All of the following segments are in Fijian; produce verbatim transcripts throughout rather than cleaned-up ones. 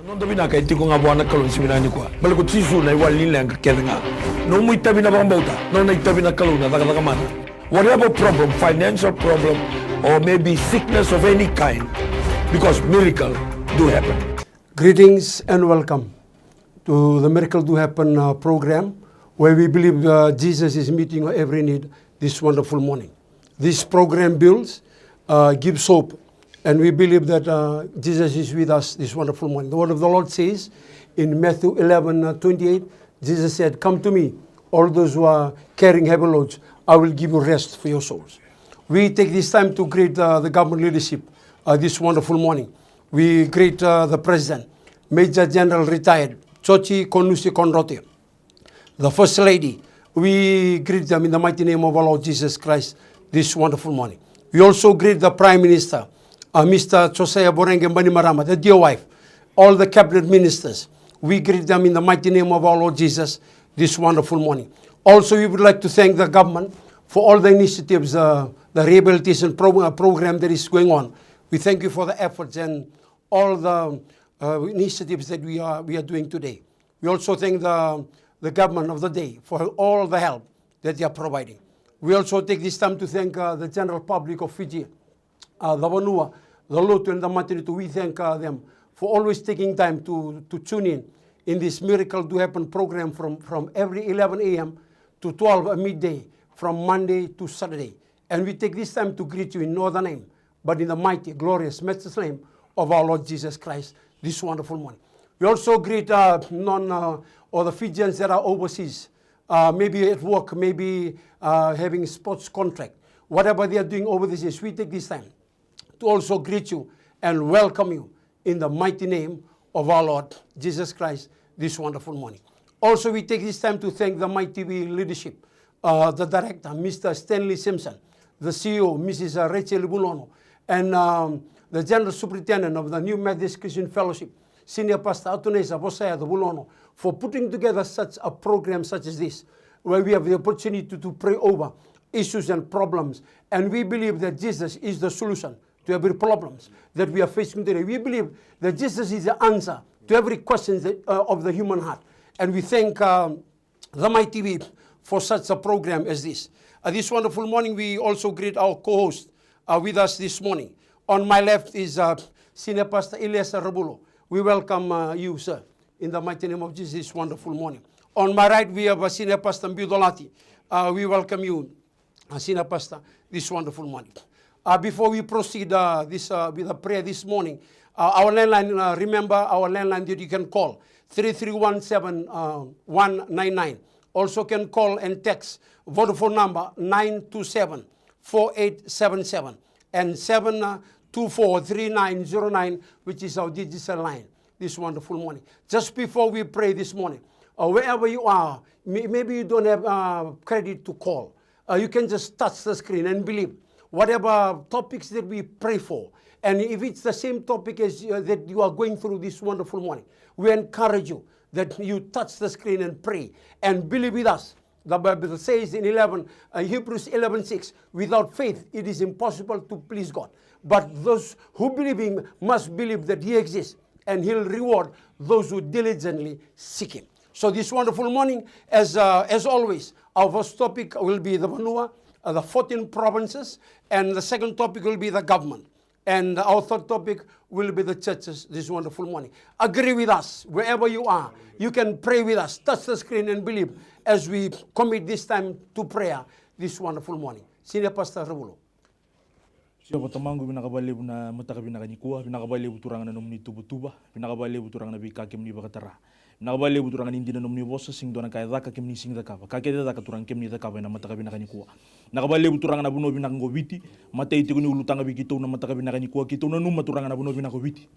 Noda vinaka e tiko ga vua na Kalou ni siga vinaka nikua. Baleta ko Jisu na iwali ni leqa kece ga. Nomu itavi na vakabauta, nona itavi na Kalou na cakacaka mana. Whatever problem, financial problem, or maybe sickness of any kind, because miracle do happen. Greetings and welcome to the Miracle Do Happen uh, program, where we believe uh, Jesus is meeting every need this wonderful morning. This program builds, uh, gives hope, and we believe that uh, Jesus is with us this wonderful morning. The word of the Lord says in Matthew eleven uh, twenty-eight, Jesus said, "Come to me, all those who are carrying heavy loads, I will give you rest for your souls." We take this time to greet uh, the government leadership uh, this wonderful morning. We greet uh, the President, Major General Retired Joji Konusi Konrote, the First Lady. We greet them in the mighty name of our Lord Jesus Christ this wonderful morning. We also greet the Prime Minister, uh, Mister Josiah Voreqe Bainimarama, the dear wife, all the cabinet ministers. We greet them in the mighty name of our Lord Jesus this wonderful morning. Also, we would like to thank the government for all the initiatives, uh, the rehabilitation pro- uh, program that is going on. We thank you for the efforts and all the uh, initiatives that we are, we are doing today. We also thank the, the government of the day for all the help that they are providing. We also take this time to thank uh, the general public of Fiji, uh, the vanua, the lotu and the matanitu. We thank uh, them for always taking time to, to tune in in this Miracle Do Happen program from, from every eleven a m to twelve at midday, from Monday to Saturday. And we take this time to greet you in no other name but in the mighty, glorious, matchless name of our Lord Jesus Christ this wonderful morning. We also greet uh, non uh, or the Fijians that are overseas, uh, maybe at work, maybe uh, having sports contract, whatever they are doing overseas. We take this time to also greet you and welcome you in the mighty name of our Lord Jesus Christ this wonderful morning. Also, we take this time to thank the Mighty V leadership, uh, the director, Mister Stanley Simpson, the C E O, Missus Rachel Vulono, and um, the general superintendent of the New Methodist Christian Fellowship, Senior Pastor Atunesa Vosaya the Vulono, for putting together such a program such as this, where we have the opportunity to pray over issues and problems. And we believe that Jesus is the solution to every problems that we are facing today. We believe that Jesus is the answer to every question that, uh, of the human heart. And we thank um, the Mighty V for such a program as this. Uh, this wonderful morning, we also greet our co-host uh, with us this morning. On my left is uh, Senior Pastor Elias Rabulo. We welcome uh, you, sir, in the mighty name of Jesus this wonderful morning. On my right, we have uh, Senior Pastor Biu Dolati. Uh, we welcome you, uh, Senior Pastor, this wonderful morning. Uh, before we proceed uh, this, uh, with the prayer this morning, uh, our landline, uh, remember our landline that you can call, three three one seven one nine nine. Also can call and text Vodafone number nine two seven four eight seven seven and seven two four three nine zero nine, which is our digital line this wonderful morning. Just before we pray this morning, uh, wherever you are, may- maybe you don't have uh, credit to call. Uh, you can just touch the screen and believe whatever topics that we pray for. And if it's the same topic as uh, that you are going through this wonderful morning, we encourage you that you touch the screen and pray and believe with us. The Bible says in eleven, uh, Hebrews eleven six, "Without faith, it is impossible to please God. But those who believe him must believe that he exists, and he'll reward those who diligently seek him." So this wonderful morning, as, uh, as always, our first topic will be the vanua, uh, the fourteen provinces, and the second topic will be the government. And our third topic will be the churches this wonderful morning. Agree with us wherever you are. You can pray with us. Touch the screen and believe as we commit this time to prayer this wonderful morning. Senior Pastor Rabulo. Siova Tamaqu, vinaka vakalevu na mataka vinaka nikua, vinaka vakalevu Turaga na nomuni tuvatuva, vinaka vakalevu Turaga na veika kemuni vakatara. Vinaka vakalevu Turaga ni dina nomuni vosa, sega ni dua na ka e caka kemuni sega ni cakava. Ka kece e caka Turaga kemuni cakava ena mataka vinaka nikua. Vinaka vakalevu Turaga na vanua vinaka qo Viti, matai tiko ni ulutaga vei keitou na mataka vinaka nikua, keitou nanuma Turaga na vanua vinaka o Viti.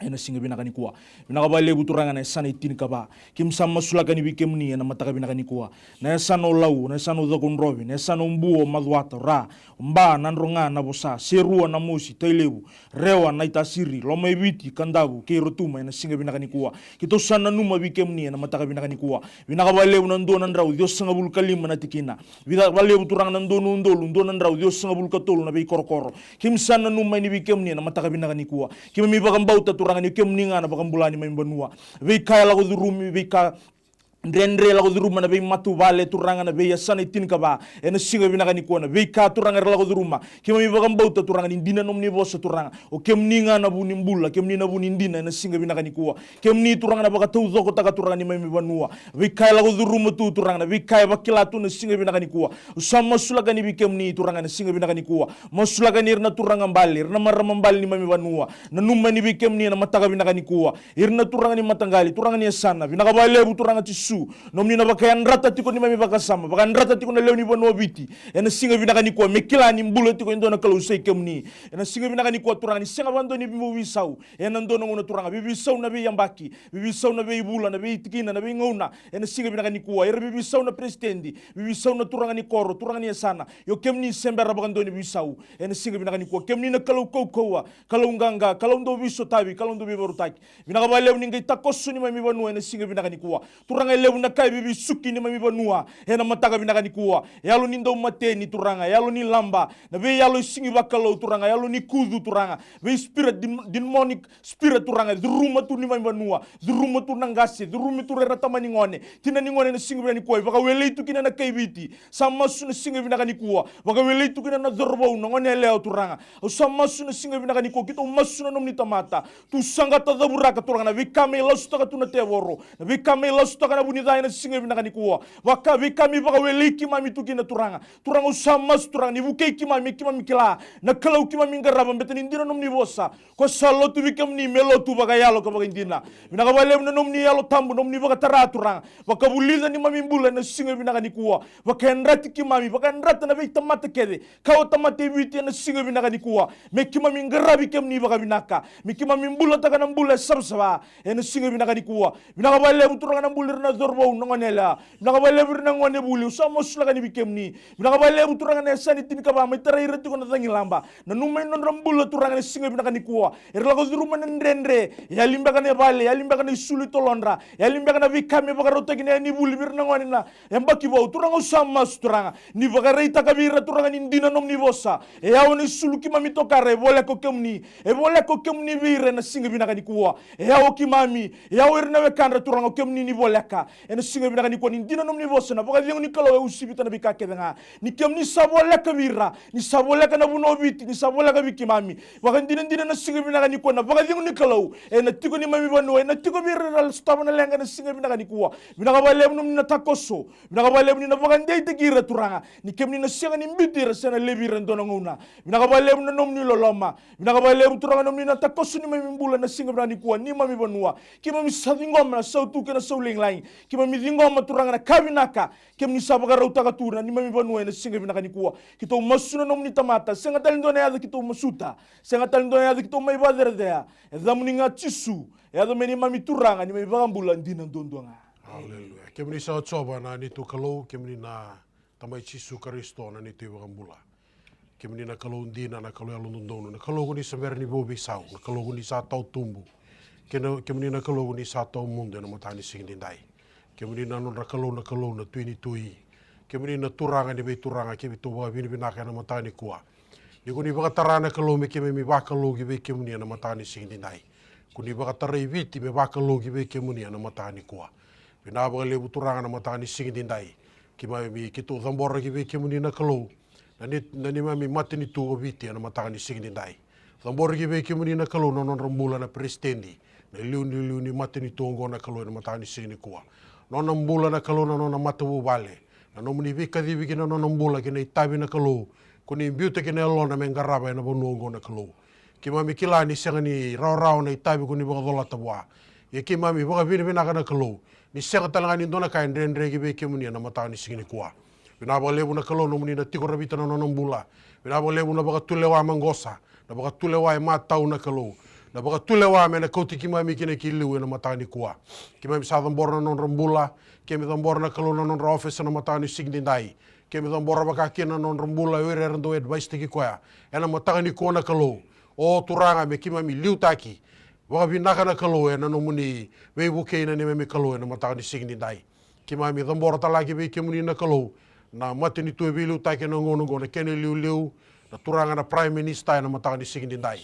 Ena siga vinaka nikua. Vinaka vakalevu Turaga na yasana e tinikava. Keimami sa masulaka yani vei kemuni ena mataka vinaka nikua. Na yasana o Lau, na yasana o Cakaudrove, na yasana o Bua, o Macuata, o Ra, o Ba, Nadroga, Navosa, Serua, Namosi, Tailevu, Rewa, Naitasiri, Lomaiviti, Kadavu, kei Rotuma, ena siga vinaka nikua. Keitou sa nanuma vei kemuni ena mataka vinaka nikua. Vinaka vakalevu na dua na drau ciwasagavulu ka lima na tikina. Vinaka vakalevu Turaga na dua na udolu dua na drau ciwasagavulu ka tolu na veikorokoro. Keimami sa nanuma yani vei kemuni ena mataka vinaka nikua. Keimami vakabauta Turaga Turaga ni o kemuni ga na vakabula ni neimami vanua. Veika e lako curumi, veika dredre e lako curuma na veimatavuvale, Turaga, na veiyasana e tinikava, ena siga vinaka nikua, na veika, Turaga, era lako curuma. Keimami vakabauta, Turaga, ni dina na nomuni vosa, Turaga. O kemuni ga na vu ni bula, kemuni na vu ni dina, ena siga vinaka nikua. Kemuni, Turaga, na vakataucokotaka, Turaga, ni neimami vanua. Veika e lako curuma tu, Turaga, na veika e vakila tu na siga vinaka nikua. Au sa masulaka yani vei kemuni, Turaga, ena siga vinaka nikua. Masulaka yani ira na turaga bale, ira na marama bale ni neimami vanua. Nanuma yani vei kemuni ena mataka vinaka nikua. Ira na turaga ni mataqali, turaga ni yasana. Vinaka vakalevu, Turaga Jisu. Nomuni na vakayadrata tiko neimami vakasama, vakayadrata tiko na lewe ni vanua o Viti. Ena siga vinaka nikua, me kila ni bula tiko e dua na Kalou sai kemuni. Ena siga vinaka nikua, Turaga, ni sega vakadua ni veiveisau. Ena dua na gauna, Turaga, veiveisau na veiyabaki, veiveisau na veivula, na veitikina, na veigauna. Ena siga vinaka nikua, era veiveisau na peresitedi, veiveisau na turaga ni koro, turaga ni yasana. Io, kemuni se bera vakadua ni veisau. Ena siga vinaka nikua, kemuni na Kalou kaukauwa, Kalou qaqa, Kalou dau veisotavi, Kalou dau veivakarautaki. Vinaka vakalevu ni qai takoso neimami vanua ena siga vinaka nikua. Turaga, e levu na ka e veiveisuki neimami vanua ena mataka vinaka nikua. Yalo ni daumateni, Turaga, yalo ni laba, na veiyalo e sega ni vakalou, Turaga, yalo ni kucu, Turaga, vei spirit, dem-, demonic spirit, Turaga, curuma tu neimami vanua, curuma tu na qase, curuma tu ira na tama ni gone, tina ni gone, ena siga vinaka nikua, e vakawelei tu kina na kai Viti. Sa masu na siga vinaka nikua, vakawelei tu kina na cauravou, na gone yalewa, Turaga. Au sa masu na siga vinaka nikua, keitou masu na nomuni tamata. Tou saqata, cavuraka, Turaga, na veika me lasutaka tu na tevoro, na veika me lasutaka na vu ni ca ena siga vinaka nikua. Vaka, veika me vakawelei keimami tu kina, Turaga. Turaga, au sa masu, Turaga, ni vukei keimami, me keimami kila na Kalou keimami qarava, baleta ni dina na nomuni vosa. Ko sa lotu vei kemuni me lotu vakayalo ka vakaidina. Vinaka vakalevu na nomuni Yalo Tabu, nomuni vakatara, Turaga. Vakavulica neimami bula ena siga vinaka nikua. Vakayadrati keimami, vakayadrata na veitamata kece, kawa tamata e Viti ena siga vinaka nikua. Me keimami qaravi kemuni vakavinaka. Me keimami bulataka na bula e savasava ena siga vinaka nikua. Vinaka vakalevu, Turaga, na bula ira na cauravou, na gone yalewa. Vinaka vakalevu ira na gone vuli, au sa masulaka yani vei kemuni. Vinaka vakalevu, Turaga, na yasana e tinikava, mai tarai ira tiko na cagilaba. Nanuma na nodra bula, Turaga, ena siga vinaka nikua. Era lako curuma na dredre, yali beka na vale, yali beka na isulu e tolodra, yali beka na veika me vakarautaki na yanivuli vei ira na gone na yabaki vou. Turaga, au sa masu, Turaga, ni vakaraitaka vei ira, Turaga, ni dina na nomuni vosa. E yawa na isulu keimami tokara, e voleka o kemuni, e voleka o kemuni vei ira ena siga vinaka nikua. E yawa o keimami, e yawa ira na wekadra, Turaga, o kemuni ni voleka. Ena siga vinaka nikua, ni dina na nomuni vosa, na vakacegu ni Kalou e uasivita na veika kece ga. Ni kemuni sa voleka vei ira, ni sa voleka na vanua o Viti, ni sa voleka vei keimami. Vakadinadina na siga vinaka nikua, na vakacegu ni Kalou ena tiko neimami vanua, ena tiko vei ira era sotava na leqa ena siga vinaka nikua. Vinaka vakalevu nomuni na takoso, vinaka vakalevu ni na vakadeitaki ira, Turaga. Ni kemuni na sega ni biuti ira se na laivi ira e dua na gauna. Vinaka vakalevu na nomuni loloma. Vinaka vakalevu, Turaga, nomuni na takoso neimami bula ena siga vinaka nikua, neimami vanua. Keimami sa ciqoma na sautu kei na saulagilagi. Keimami ciqoma, Turaga, na ka vinaka kemuni sa vakarautaka tu na neimami vanua ena siga vinaka nikua. Keitou masu na nomuni tamata, sega tale dua na yaca keitou masuta, sega tale dua na yaca keitou mai vakacerecerea. E yacamuni ga, Jisu, e yaca mai neimami Turaga, neimami iVakabula dina duadua ga. Aleluya. Kemuni sa o Jiova na neitou Kalou, kemuni na Tamai Jisu Karisito na neitou iVakabula. Kemuni na Kalou dina, na Kalou yalododonu, na Kalou ko ni sa bera ni veiveisau, na Kalou ko ni sa tautubu. Kena, kemuni na Kalou ko ni sa tawamudu ena mataka ni siga edaidai. Kemuni na nodra Kalou na kalou, na Tui ni tui. Kemuni na Turaga ni veituraga, keitou vakavinavinaka ena mataka nikua. Ni ko ni vakatara na Kalou me keimami vakalou ki vei kemuni ena mataka ni siga edaidai. Ko ni vakatarai Viti me vakalou ki vei kemuni ena mataka nikua. Vinaka vakalevu, Turaga, na mataka ni siga edaidai. Keimami, keitou cabora ki vei kemuni na Kalou na nei, na neimami matanitu o Viti ena mataka ni siga edaidai. Cabora ki vei kemuni na Kalou na nodra bula na peresitedi, na iliuliu ni matanitu oqo na Kalou ena mataka ni siga nikua. Nona bula na Kalou, na nona matavuvale, na nomuni veikacivi ki na nona bula ki na itavi na Kalou ko ni biuta ki na yalona me qarava ena vanua oqo na Kalou. Keimami kila ni sega ni rawarawa na itavi ko ni vakacolata vua. Ia keimami vakavinavinaka na Kalou ni sega tale ga ni dua na ka e dredre ki vei kemuni ena mataka ni siga nikua. Vinaka vakalevu na Kalou nomuni na tiko ravita na nona bula. Vinaka vakalevu na vakatulewa maqosa, na vakatulewa e matau na Kalou, na vakatulewa me na kauti keimami kina ki liu ena mataka nikua. Keimami sa cabora na nodra bula, keimami cabora na Kalou na nodra office ena mataka ni siga edaidai. Keimami cabora vaka kina na nodra bula o ira era dau advice-taki koya ena mataka nikua na Kalou. O Turaga, me keimami liutaki vakavinaka na Kalou ena nomuni veivukei na neimami Kalou ena mataka ni siga edaidai. Keimami cabora tale ga ki vei kemuni na Kalou na matanitu e veiliutaki ena gauna oqo, na kena iliuliu na Turaga na Prime Minister ena mataka ni siga edaidai.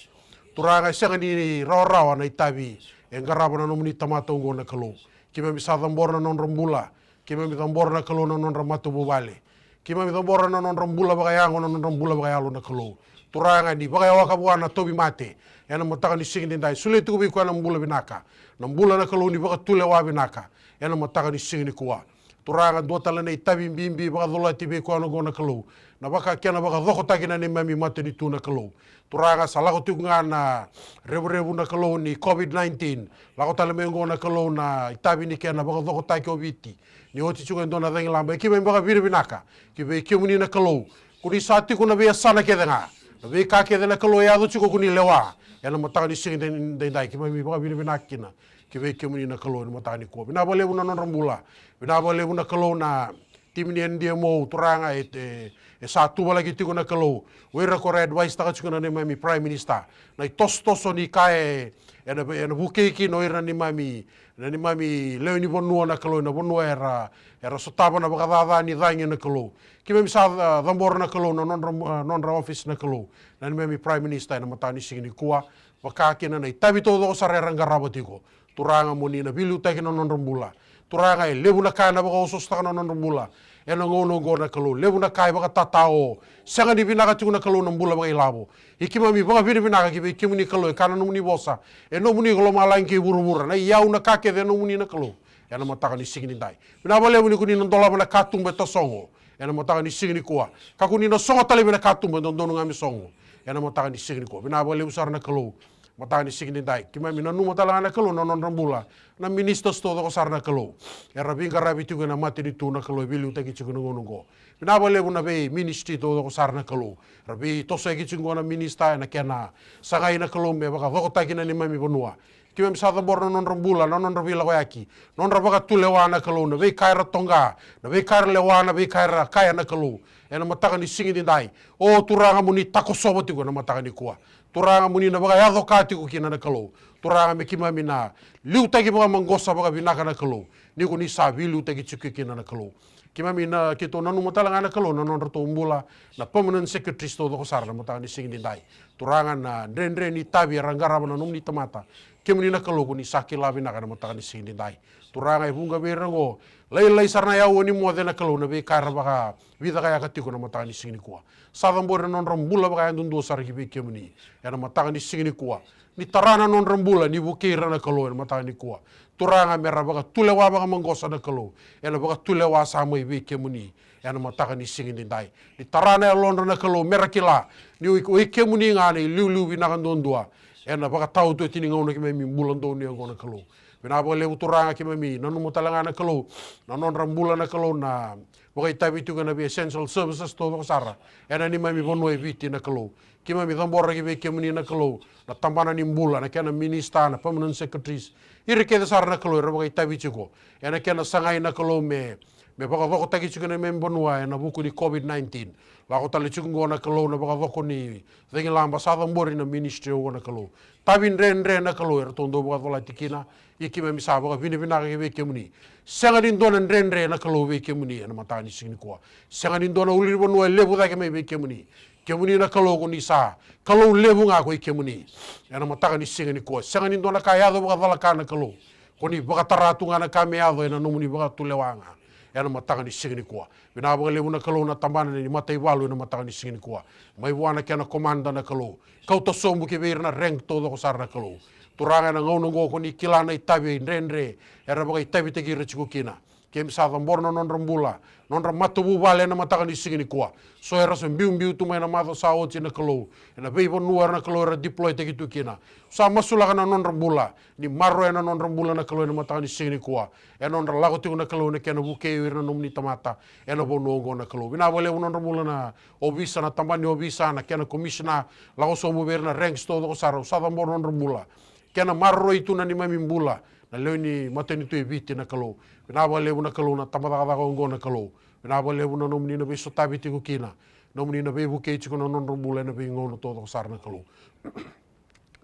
Turaga, e sega ni rawarawa na itavi e qarava na nomuni tamata oqo na Kalou. Keimami sa cabora na nodra bula. Keimami cabora na Kalou na nodra matavuvale. Keimami cabora na nodra bula vakayago, na nodra bula vakayalo na Kalou. Turaga, ni vakayawaka vua na tauvimate ena mataka ni siga edaidai. Solia tiko vei koya na bula vinaka, na bula na Kalou ni vakatulewa vinaka ena mataka ni siga nikua. Turaga, dua tale na itavi bibi vakacolati vei koya oqo na Kalou, na vaka kena vakacokotaki na neimami matanitu na Kalou. Turaga, sa lako tiko ga na revurevu na Kalou ni COVID nineteen. Lako tale mai oqo na Kalou na itavi ni kena vakacokotaki o Viti, ni oti tiko e dua na cagilaba. E keimami vakavinavinaka ki vei kemuni na Kalou, ko ni sa tiko na veiyasana kece ga. Na veika kece na Kalou e yaco tiko ko ni lewa ena mataka ni siga edaidai. Keimami vakavinavinaka kina ki vei kemuni na Kalou ena mataka nikua. Vinaka vakalevu na nodra bula. Vinaka vakalevu na Kalou na timi ni N D M O, Turaga, e, e, e sa tuvalaki tiko na Kalou. O ira ko ra advice taka tiko na neimami Prime Minister, na itosotoso ni ka e, ena, ena vukei kina o ira na neimami, na neimami lewe ni vanua na Kalou, na vanua era, era sotava na vakacaca ni cagi na Kalou. Keimami sa, a, cabora na Kalou na nodra, a, nodra office na Kalou, na neimami Prime Minister ena mataka ni siga nikua. Vaka kina na itavi taucoko sara era qarava tiko. Turaga, mo ni na veiliutaki na nodra bula. Turaga, e levu na ka ena vakaosoosotaka na nodra bula ena gauna oqo na Kalou. Levu na ka e vakatatao. Sega ni vinaka tiko na Kalou na bula vakailavo. Ia keimami vakavinavinaka ki vei kemuni Kalou, e kaya na nomuni vosa, e nomuni ko lomalagi kei vuravura, na iyau, na ka kece e nomuni na Kalou. Ena mataka ni siga edaidai, vinaka vakalevu ni ko ni na dolava na katuba e tasogo ena mataka ni siga nikua, ka ko ni na sogo tale vei na katuba e dodonu ga me sogo ena mataka ni siga nikua. Vinaka vakalevu sara na Kalou. Mataka ni siga edaidai, keimami nanuma tale ga na Kalou na nodra bula na ministers taucoko sara na Kalou, era veiqaravi tiko ena matanitu na Kalou e veiliutaki tiko ena gauna oqo. Vinaka vakalevu na vei ministry taucoko sara na Kalou, era veitosoyaki tiko oqo na minister ena kena sagai na Kalou me vakacokotaki na neimami vanua. Keimami sa cabora na nodra bula, na nodra veilakoyaki, nodra vakatulewa na Kalou, na veika era toqa, na veika era lewa, na veika era kaya na Kalou, ena mataka ni siga edaidai. O Turaga, mo ni takosova tiko ena mataka nikua. Turaga, mo ni na vakayaco ka tiko kina na Kalou. Turaga, me keimami na liutaki vakamaqosa vakavinaka na Kalou, ni ko ni sa veiliutaki tiko kina na Kalou. Keimami na, keitou nanuma tale ga na Kalou na nodratou bula na permanent secretaries taucoko sara na mataka ni siga edaidai. Turaga, na dredre ni itavi era qarava na nomuni tamata, kemuni na Kalou ko ni sa kila vinaka na mataka ni siga edaidai. Turaga, e vuqa vei ira oqo, lailai sara na aua ni moce na Kalou na veika era vakavicakayaka tiko na mataka ni siga nikua. Sa cabori na nodra bula vakayadudua sara ki vei kemuni ena mataka ni siga nikua. Ni tara na nodra bula, ni vukei ira na Kalou ena mataka nikua. Turaga, me ra vakatulewa vakamaqosa na Kalou ena vakatulewa sa mai vei kemuni ena mataka ni siga edaidai. Ni tara na yalodra na Kalou, me ra kila ni o i, o i kemuni ga na iliuliu vinaka duadua ena vakataotioti ni gauna keimami bula donuya oqo na Kalou. Vinaka vakalevu Turaga, keimami nanuma tale ga na Kalou na nodra bula na Kalou na vakaitavi tiko ena vei essential services taucoko sara ena neimami vanua e Viti na Kalou. Keimami cabora ki vei kemuni na Kalou na tabana ni bula, na kena minister, na permanent secretaries, ira kece sara na Kalou era vakaitavi tiko ena kena sagai na Kalou me, me vakacokotaki tiko na neimami vanua ena vuku ni COVID nineteen. Lako tale tiko oqo na Kalou na vakacoko ni cagilaba, sa cabori na ministry oqo na Kalou. Tavi dredre na Kalou eratou dau vakacolati kina. Ia keimami sa vakavinavinaka ki vei kemuni. Sega ni dua na dredre na Kalou vei kemuni ena mataka ni siga nikua. Sega ni dua na ulunivanua e levu cake mai vei kemuni. Kemuni na Kalou ko ni sa Kalou levu ga ko i kemuni ena mataka ni siga nikua. Sega ni dua na ka e yaco vakacalaka na Kalou, ko ni vakatara tu ga na ka me yaco ena nomuni vakatulewa ga ena mataka ni siga nikua. Vinaka vakalevu na Kalou na tabana ni mataivalu ena mataka ni siga nikua. Mai vua na kena komada na Kalou, kauta sobu ki vei ira na rank taucoko sara na Kalou. Turaga, ena gauna oqo ko ni kila na itavi dredre era vakaitavitaki ira tiko kina. Keimami sa cabora na nodra bula, nodra matavuvale ena mataka ni siga nikua. So era sa biubiu tu mai na macawa sa oti na Kalou ena veivanua era na Kalou era deploytaki tu kina. Sa masulaka na nodra bula, ni maroroya na nodra bula na Kalou ena mataka ni siga nikua. Ena nodra lako tiko na Kalou ena kena vukei ira na nomuni tamata ena vanua oqo na Kalou. Vinaka vakalevu nodra bula na ovisa, na tabana ni ovisa, na kena commissioner, lako sobu vei ira na ranks taucoko sara. Au sa cabora nodra bula, kena maroroi tu na neimami bula na lewe ni matanitu e Viti na Kalou. Vinaka vakalevu na Kalou na tabacakacaka oqo na Kalou. Vinaka vakalevu na nomuni na veisotavi tiko kina, nomuni na veivukei tiko na nodra bula ena veigauna taucoko sara na Kalou.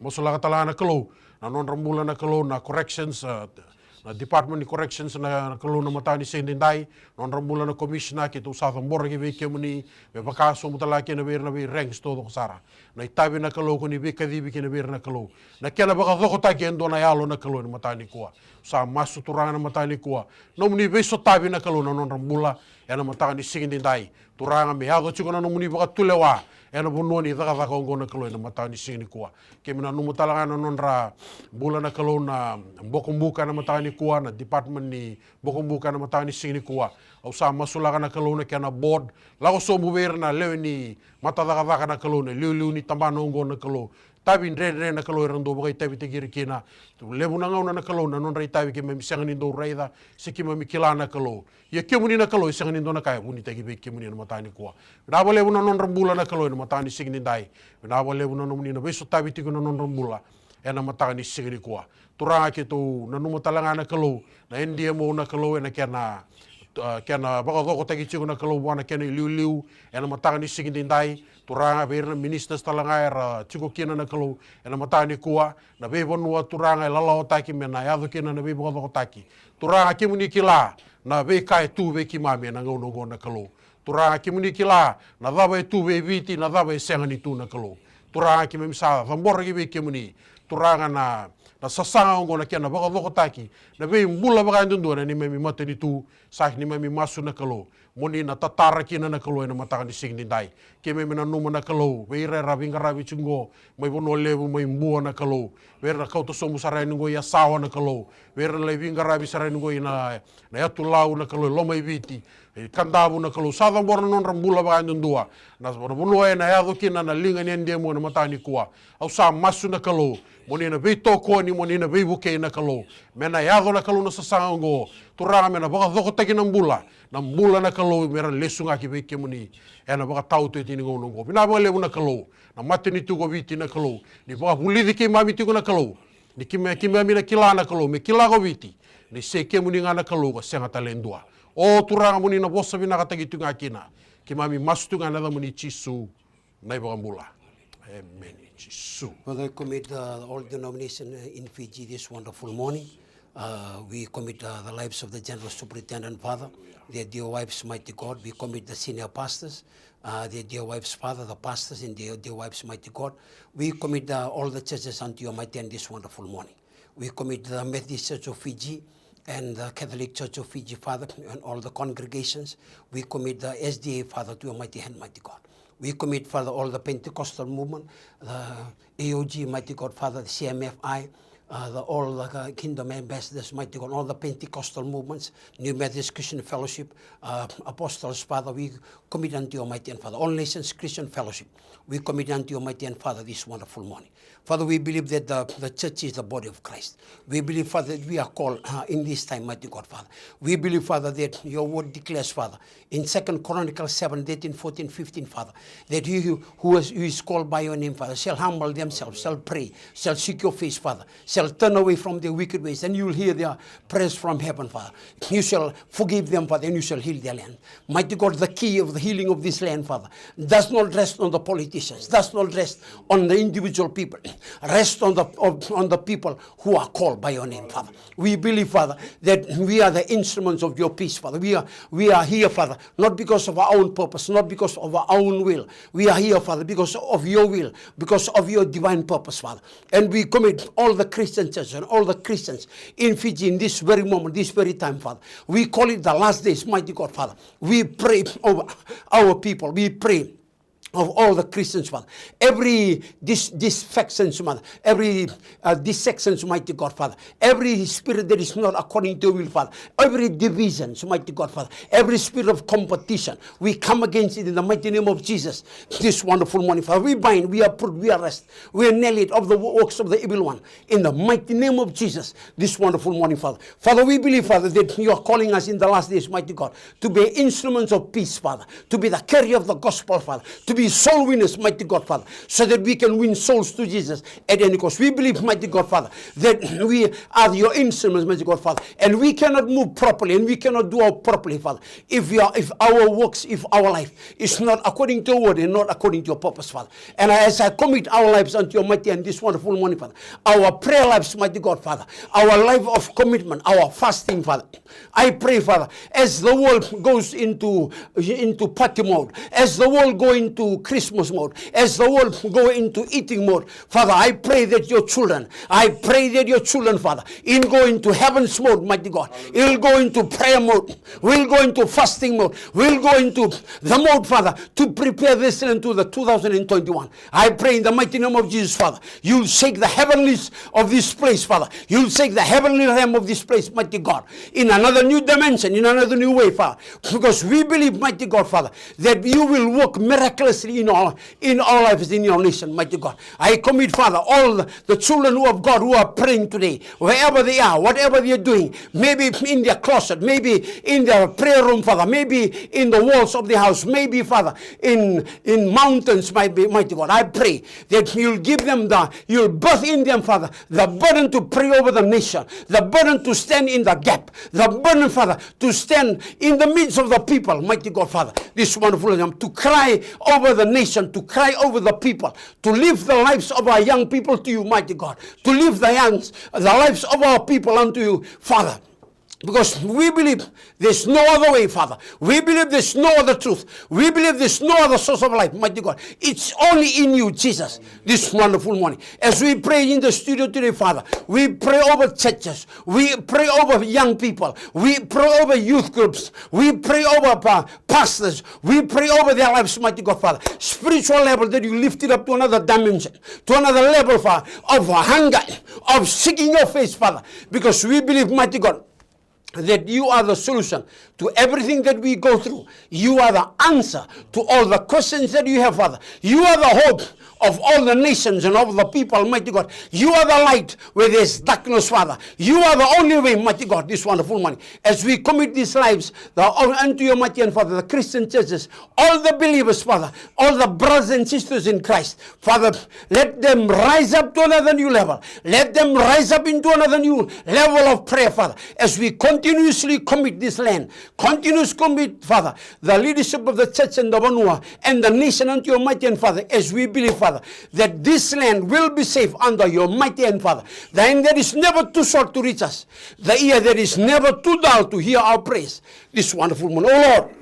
Masulaka tale ga na Kalou na nodra bula na Kalou na corrections, a, na Department ni Corrections na, na Kalou na mataka ni siga edaidai, nodra bula na commissioner, keitou sa cabora ki vei kemuni, me vaka sobu tale ga kina vei ira na vei ranks taucoko sara. Na itavi na Kalou ko ni veikacivi kina vei ira na Kalou. Na kena vakacokotaki e dua na yalo na Kalou ena mataka nikua. Sa masu Turaga ena mataka nikua. Nomuni veisotavi na Kalou na nodra bula, ena mataka ni siga edaidai. Turaga me yaco tiko na nomuni vakatulewa, ena vanua ni cakacaka oqo na Kalou ena mataka ni siga nikua. Keimami nanuma tale ga na nodra bula na Kalou na bokobuka ena mataka nikua, na department ni bokobuka ena mataka ni siga nikua. Au sa masulaka na Kalou na kena board, lako sobu vei ira na lewe ni matacakacaka na Kalou, na iliuliu ni tabana oqo na Kalou. Tavi dredre na Kalou era dau vakaitavitaki ira kina. Levu na gauna na Kalou na nodra itavi keimami sega ni dau raica, se keimami kila na Kalou. Ia kemuni na Kalou e sega ni dua na ka e vunitaki vei kemuni ena mataka nikua. Vinaka vakalevu na nodra bula na Kalou ena mataka ni siga edaidai. Vinaka vakalevu na nomuni na veisotavi tiko na nodra bula ena mataka ni siga nikua. Turaga keitou nanuma tale ga na Kalou, na N D M O na Kalou ena kena, ah, kena vakacokotaki tiko na Kalou vua na kena iliuliu ena mataka ni siga edaidai. Turaga vei ira na ministers tale ga era tiko kina na Kalou ena mataka nikua, na veivanua Turaga e lalawataki me na yaco kina na veivakacokotaki. Turaga kemuni kila na veika e tu vei keimami ena gauna oqo na Kalou. Turaga kemuni kila na cava e tu vei Viti, na cava e sega ni tu na Kalou. Turaga keimami sa cabora ki vei kemuni. Turaga na, na sasaga oqo na kena vakacokotaki na veibula vakayadudua na neimami matanitu, sa neimami masu na Kalou. Mo ni na tatara kina na Kalou ena mataka ni siga edaidai. Keimami nanuma na Kalou vei ira era veiqaravi tiko oqo mai Vanua Levu, mai Bua na Kalou. Vei ira na kauta sobu sara yani oqo i Yasawa na Kalou. Vei ira na lai veiqaravi sara yani oqo i na, na yatu Lau na Kalou, e Lomaiviti, e Kadavu na Kalou. Sa cabora na nodra bula vakayadudua. Na, na vanua ena yaco kina na liga ni N D M O ena mataka nikua. Au sa masu na Kalou, mo ni na veitokoni, mo ni na veivukei na Kalou. Me na yaco na Kalou na sasaga oqo. Turaga me na vakacokotaki na bula, na bula na Kalou me ra lesu ga ki vei kemuni ena vakataotioti ni gauna oqo. Vinaka vakalevu na Kalou, na matanitu ko Viti na Kalou, ni vakavulici keimami tiko na Kalou. Ni keimami, keimami na kila na Kalou, me kila ko Viti ni se kemuni ga na Kalou ka sega tale e dua. O Turaga mo ni na vosa vinakataki tu ga kina. Keimami masu tu ga ena yacamuni Jisu na iVakabula. Emeni Jisu. Father, we commit uh, all denomination uh, in Fiji this wonderful morning. Uh, we commit uh, the lives of the General Superintendent, Father, their dear wives, mighty God. We commit the senior pastors, uh, their dear wives, Father, the pastors and their dear wives, mighty God. We commit uh, all the churches unto your mighty hand this wonderful morning. We commit the Methodist Church of Fiji and the Catholic Church of Fiji, Father, and all the congregations. We commit the S D A, Father, to your mighty hand, mighty God. We commit, Father, all the Pentecostal movement, the A O G, mighty God, Father, the C M F I, uh, the, all the uh, kingdom ambassadors, mighty God, all the Pentecostal movements, New Methodist Christian Fellowship, uh, apostles, Father, we commit unto your mighty hand, Father. All Nations Christian Fellowship, we commit unto your mighty hand, Father, this wonderful morning. Father, we believe that the, the church is the body of Christ. We believe, Father, that we are called uh, in this time, mighty God, Father. We believe, Father, that your word declares, Father, in Second Chronicles seven, thirteen, fourteen, fifteen, Father, that he who, who is, who is called by your name, Father, shall humble themselves, shall pray, shall seek your face, Father, shall turn away from their wicked ways, and you will hear their prayers from heaven, Father. You shall forgive them, Father, and you shall heal their land. Mighty God, the key of the healing of this land, Father, does not rest on the politicians, does not rest on the individual people. Rest on the, on, on the people who are called by your name, Father. We believe, Father, that we are the instruments of your peace, Father. We are, we are here, Father, not because of our own purpose, not because of our own will. We are here, Father, because of your will, because of your divine purpose, Father. And we commit all the Christian churches and all the Christians in Fiji in this very moment, this very time, Father. We call it the last days, mighty God, Father. We pray over our people. We pray of all the Christians, Father. Every dis- disfections, Father. Every uh, dissections, mighty God, Father. Every spirit that is not according to your will, Father. Every divisions, mighty God, Father. Every spirit of competition, we come against it in the mighty name of Jesus. This wonderful morning, Father, we bind, we uproot, we arrest, we annihilate of the works of the evil one. In the mighty name of Jesus, this wonderful morning, Father. Father, we believe, Father, that you are calling us in the last days, mighty God, to be instruments of peace, Father, to be the carrier of the gospel, Father, to be be soul winners, mighty God, Father, so that we can win souls to Jesus at any cost. We believe, mighty God, Father, that we are your instruments, mighty God, Father, and we cannot move properly and we cannot do our properly, Father, if we are, if our works, if our life is not according to your word and not according to your purpose, Father. And as I commit our lives unto your mighty hand this wonderful morning, Father, our prayer lives, mighty God, Father, our life of commitment, our fasting, Father, I pray, Father, as the world goes into, into party mode, as the world go into Christmas mode, as the world go into eating mode, Father, I pray that your children, I pray that your children, Father, in go into heaven's mode, mighty God, will go into prayer mode, will go into fasting mode, will go into the mode, Father, to prepare this land to the two thousand and twenty-one. I pray in the mighty name of Jesus, Father, you'll shake the heavenlies of this place, Father. You'll shake the heavenly realm of this place, mighty God, in another new dimension, in another new way, Father. Because we believe, mighty God, Father, that you will work miraculously in our, in our lives, in your nation, mighty God. I commit, Father, all the, the children who of God who are praying today, wherever they are, whatever they are doing, maybe in their closet, maybe in their prayer room, Father, maybe in the walls of the house, maybe, Father, in, in mountains, mighty, mighty God. I pray that you'll give them the, you'll birth in them, Father, the burden to pray over the nation, the burden to stand in the gap, the burden, Father, to stand in the midst of the people, mighty God, Father. This wonderful time to cry over the nation, to cry over the people, to lift the lives of our young people to you, mighty God, to lift the youngs, the lives of our people unto you, Father. Because we believe there's no other way, Father. We believe there's no other truth. We believe there's no other source of life, mighty God. It's only in you, Jesus, this wonderful morning. As we pray in the studio today, Father, we pray over churches. We pray over young people. We pray over youth groups. We pray over pa- pastors. We pray over their lives, mighty God, Father. Spiritual level that you lift it up to another dimension, to another level, Father, of hunger, of seeking your face, Father. Because we believe, mighty God, that you are the solution to everything that we go through. You are the answer to all the questions that you have, Father. You are the hope of all the nations and of the people, mighty God. You are the light where there's darkness, Father. You are the only way, mighty God, this wonderful morning. As we commit these lives the, unto your mighty hand, Father, the Christian churches, all the believers, Father, all the brothers and sisters in Christ, Father, let them rise up to another new level. Let them rise up into another new level of prayer, Father, as we continuously commit this land, continuously commit, Father, the leadership of the church and the vanua and the nation unto your mighty hand, Father, as we believe, Father, that this land will be safe under your mighty hand, Father. The hand that is never too short to reach us, the ear that is never too dull to hear our prayers. This wonderful morning, oh Lord,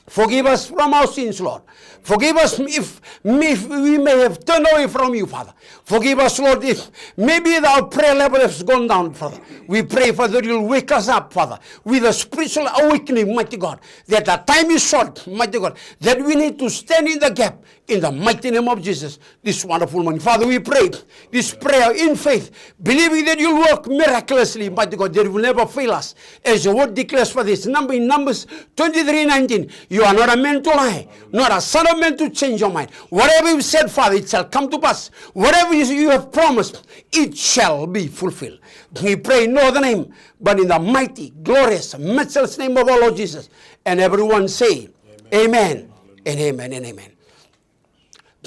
forgive us from our sins, Lord. Forgive us if, if we may have turned away from you, Father. Forgive us, Lord, if maybe our prayer level has gone down, Father. We pray, Father, that you'll wake us up, Father, with a spiritual awakening, mighty God, that the time is short, mighty God, that we need to stand in the gap in the mighty name of Jesus this wonderful morning. Father, we pray this prayer in faith, believing that you'll work miraculously, mighty God, that you will never fail us. As your word declares, for this number in Numbers twenty-three nineteen, you are not a man to lie, not a son of man to change your mind. Whatever you said, Father, it shall come to pass. Whatever you, you have promised, it shall be fulfilled. We pray in no other name but in the mighty, glorious, matchless name of our Lord Jesus. And everyone say, Amen, and amen, and amen.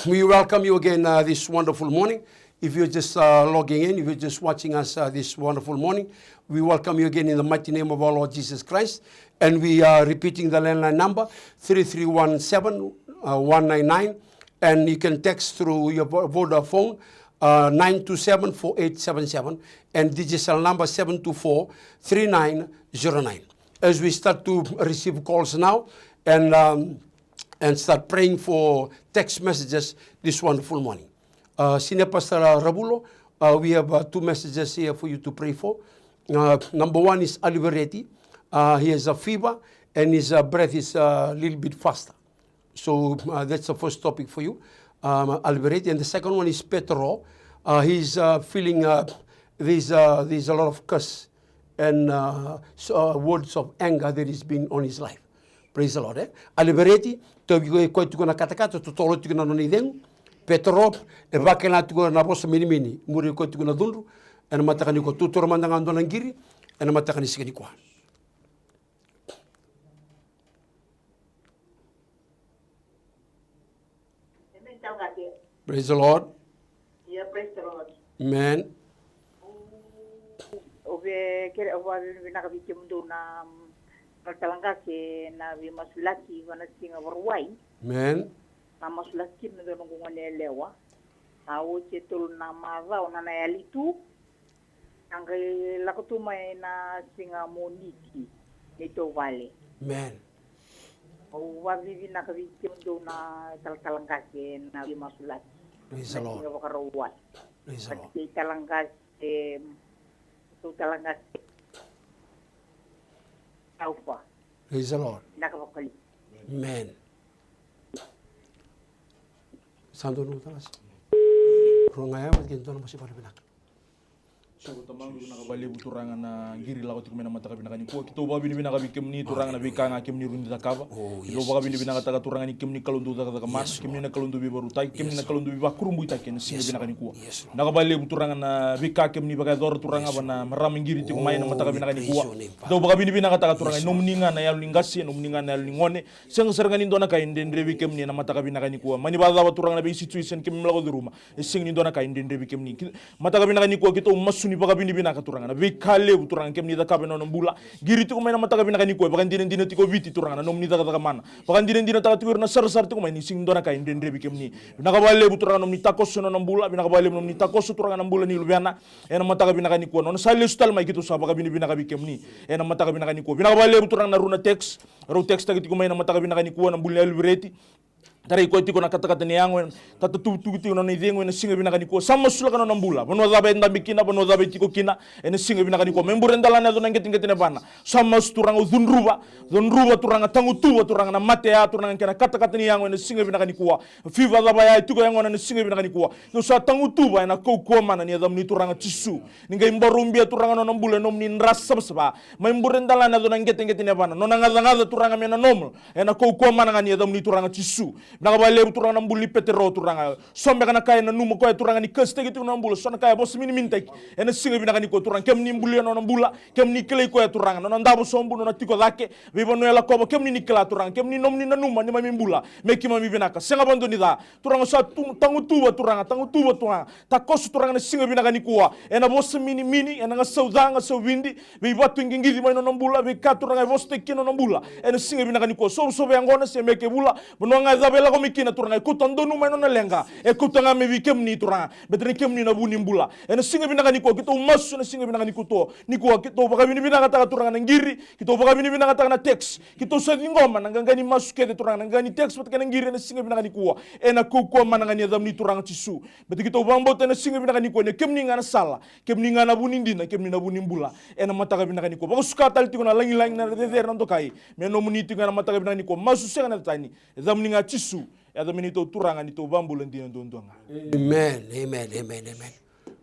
We welcome you again, uh, this wonderful morning. If you're just, uh, logging in, if you're just watching us, uh, this wonderful morning, we welcome you again in the mighty name of our Lord Jesus Christ. And we are repeating the landline number, three three one seven, uh, one nine nine. And you can text through your Vo-, Vodafone, uh, nine two seven four eight seven seven, and digital number seven two four three nine zero nine. As we start to receive calls now, and, um, and start praying for text messages this wonderful morning. Uh, Senior Pastor, uh, Ravulo, uh, we have, uh, two messages here for you to pray for. Uh, number one is Alivereti. Uh, he has a fever and his, uh, breath is, uh, a little bit faster. So, uh, that's the first topic for you, um, Alivereti. And the second one is Petro. Uh, he's, uh, feeling, uh, there's, uh, there's a lot of curse and, uh, so, uh, words of anger that is being on his life. Praise the Lord, eh? Alivereti, tauvi koya tiko na katakata, totolo tiko na nona icegu. Petro, e vakila tiko na vosa minimini, muri koya tiko na cudru, ena mataka nikua. Tutura mada ga dua na qiri ena mataka ni siga nikua. Praise the Lord. Ia, praise the Lord. Amen. O ve kere o va vinavinaka vi kemudou na, mm, na talaqase na vi masulaki va na siga varuai. Amen. Na masulaki kina dou noqu gone yalewa. A oti e tolu na macawa na na yali tu. Na qai lako tu mai na siga Moniti ni tou vale. Amen. Au vavivinaka vi kemudou na talatala qase na vi masulaki. Praise the Na Lord. Siga Vakarauwai. Praise the Lord. Kei tala qase, tou tala qase. Taufa. Praise the Lord. Vinaka vakalevu. Amen. Sa donu tala si. Roga ya, mas kento na masi vale vinaka. Soko tamaqu, vinaka vakalevu turaga na qiri lako tiko mai na mataka vinaka nikua. Keitou vakavinavinaka vei kemuni turaga na veika ga kemuni rui ni cakava. Keitou vakavinavinakataka turaga ni kemuni Kalou dou cakacaka mana, kemuni na Kalou dou veivarutaki, kemuni na Kalou dou veivakurabuitaki ena siga vinaka nikua. Vinaka vakalevu turaga na veika kemuni vakayacora turaga va na marama qiri tiko mai na mataka vinaka nikua. Keitou vakavinavinakataka turaga e nomuni ga na yalo ni qase, e nomuni ga na yalo ni gone. Sega sara ga ni dua na ka e dredre vei kemuni ena mataka vinaka nikua. Mani vakacava turaga na veisituation keimami lako curuma. E sega ni dua na ka e dredre vei kemuni. Mataka vinaka nikua keitou masu ni vakavinavinaka turaga na veika levu turaga kemuni cakava ena nona bula. Qiri tiko mai na mataka vinaka nikua e vakadinadina tiko o Viti turaga na nomuni cakacaka mana. Vakadinadinataka tiko ira na sarasara tiko mai ni sega ni dua na ka e dredre vei kemuni. Vinaka vakalevu turaga nomuni takoso ena nona bula. Vinaka vakalevu nomuni takoso turaga na bula ni luvena. Ena mataka vinaka nikua nona sa lesu tale mai keitou sa vakavinavinaka vei kemuni. Ena mataka vinaka nikua vinaka vakalevu turaga na rua na text. Rau textaki tiko mai ena mataka vinaka nikua na bula ni Elvireti. Tarai koya tiko na katakata ni yago, e tatatuvutuvu tiko na nona icegu ena siga vinaka nikua. Sa masulaka na nona bula. Vanua cava e dabe kina, vanua cava e tiko kina, ena siga vinaka nikua. Me bure dala na yaco na qeteqete ni yavana. Sa masu turaga au cudruva, cudruva turaga, tagutuva turaga na mate ya turaga kei na katakata ni yago ena siga vinaka nikua. Fiva cava ya e tiko yagona ena siga vinaka nikua. Keitou sa tagutuva ena kaukauwa mana ni yacamuni turaga Jisu. Ni qai boro ubia turaga na nona bula ena nomuni dra savasava. Mai bure dala na yaco na qeteqete ni yavana. Nona gacagaca turaga me na normal. Ena kaukauwa mana ga ni yacamuni turaga Jisu. Vinaka vakalevu turaga na bula ni Petero turaga. So beka na ka e nanuma koya turaga ni kasitaki tiko na bula. So na ka e vosa miniminitaki. Ena siga vinaka nikua turaga kemuni bulia na nona bula. Kemuni kilai koya turaga. Nona davo sobu, nona tiko cake. Veivanua e lakova kemuni ni kila turaga. Kemuni nomuni nanuma ni mami bula. Me keimami vinaka. Sega vadua ni ca. Turaga sa tu, tagutuva turaga, tagutuva turaga. Takoso turaga na siga vinaka nikua. Ena vosa minimini, ena gasau ca, gasau vidi. Veivatu e qiqici mai nona bula, veika turaga e vosataki kina nona bula. Ena siga vinaka nikua. Sovasova yaqona, se meke vula. Vanua ga e cava e lako mai kina turaga. E kauta donu mai nona leqa. E kauta ga mai vei kemuni turaga. Baleta ni kemuni na vu ni bula. Ena siga vinaka nikua, keitou masu, ena siga vinaka nikua. Nikua, keitou vakavinavinakataka turaga na qiri. Keitou vakavinavinakataka na text. Keitou sa ciqoma na qaqa ni masu kece turaga, na qaqa ni text vata kei na qiri ena siga vinaka nikua. Ena kaukauwa mana ga ni yacamuni turaga Jisu. Baleta keitou vakabauta ena siga vinaka nikua ni kemuni ga na sala, kemuni ga na vu ni dina, kemuni na vu ni bula. Ena mataka vinaka nikua. Vakasuka tale tiko na lagilagi, na cecere, na dokai. Me nomuni tiko ga ena mataka vinaka nikua. Masu sega na yaca tani. Yacamuni ga Jisu. Yaca me neitou turaga, neitou vakabula dina duadua ga. Amen, amen, amen, amen.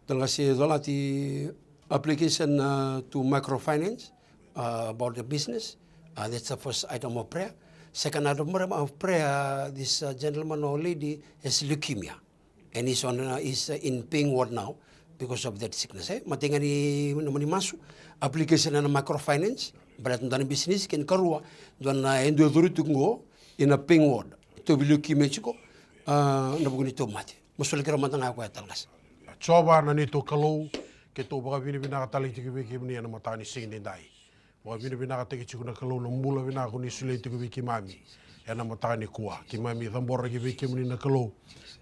Talatala Qase, colati application, uh, to microfinance, uh, about the business. Uh, that's the first item of prayer. Second item of prayer, this, uh, gentleman or lady has leukemia, and he's on, uh, is, uh, in pain ward now because of that sickness. Eh? Matai ga ni, ni masu, application ena microfinance, baleta dua na business, kena ikarua, dua na e dua e curu tiko qo ena pain ward. Tauvi leukemia tiko, uh, ena vuku ni tauvimate. Masulaki rau mada ga o koya, Talatala Qase. Jiova na neitou Kalou, keitou vakavinavinaka tale tiko vei kemuni ena mataka ni siga edaidai. Vakavinavinakataki tiko na Kalou na bula vinaka ko ni solia tiko vei keimami ena mataka nikua. Keimami caboraki vei kemuni na Kalou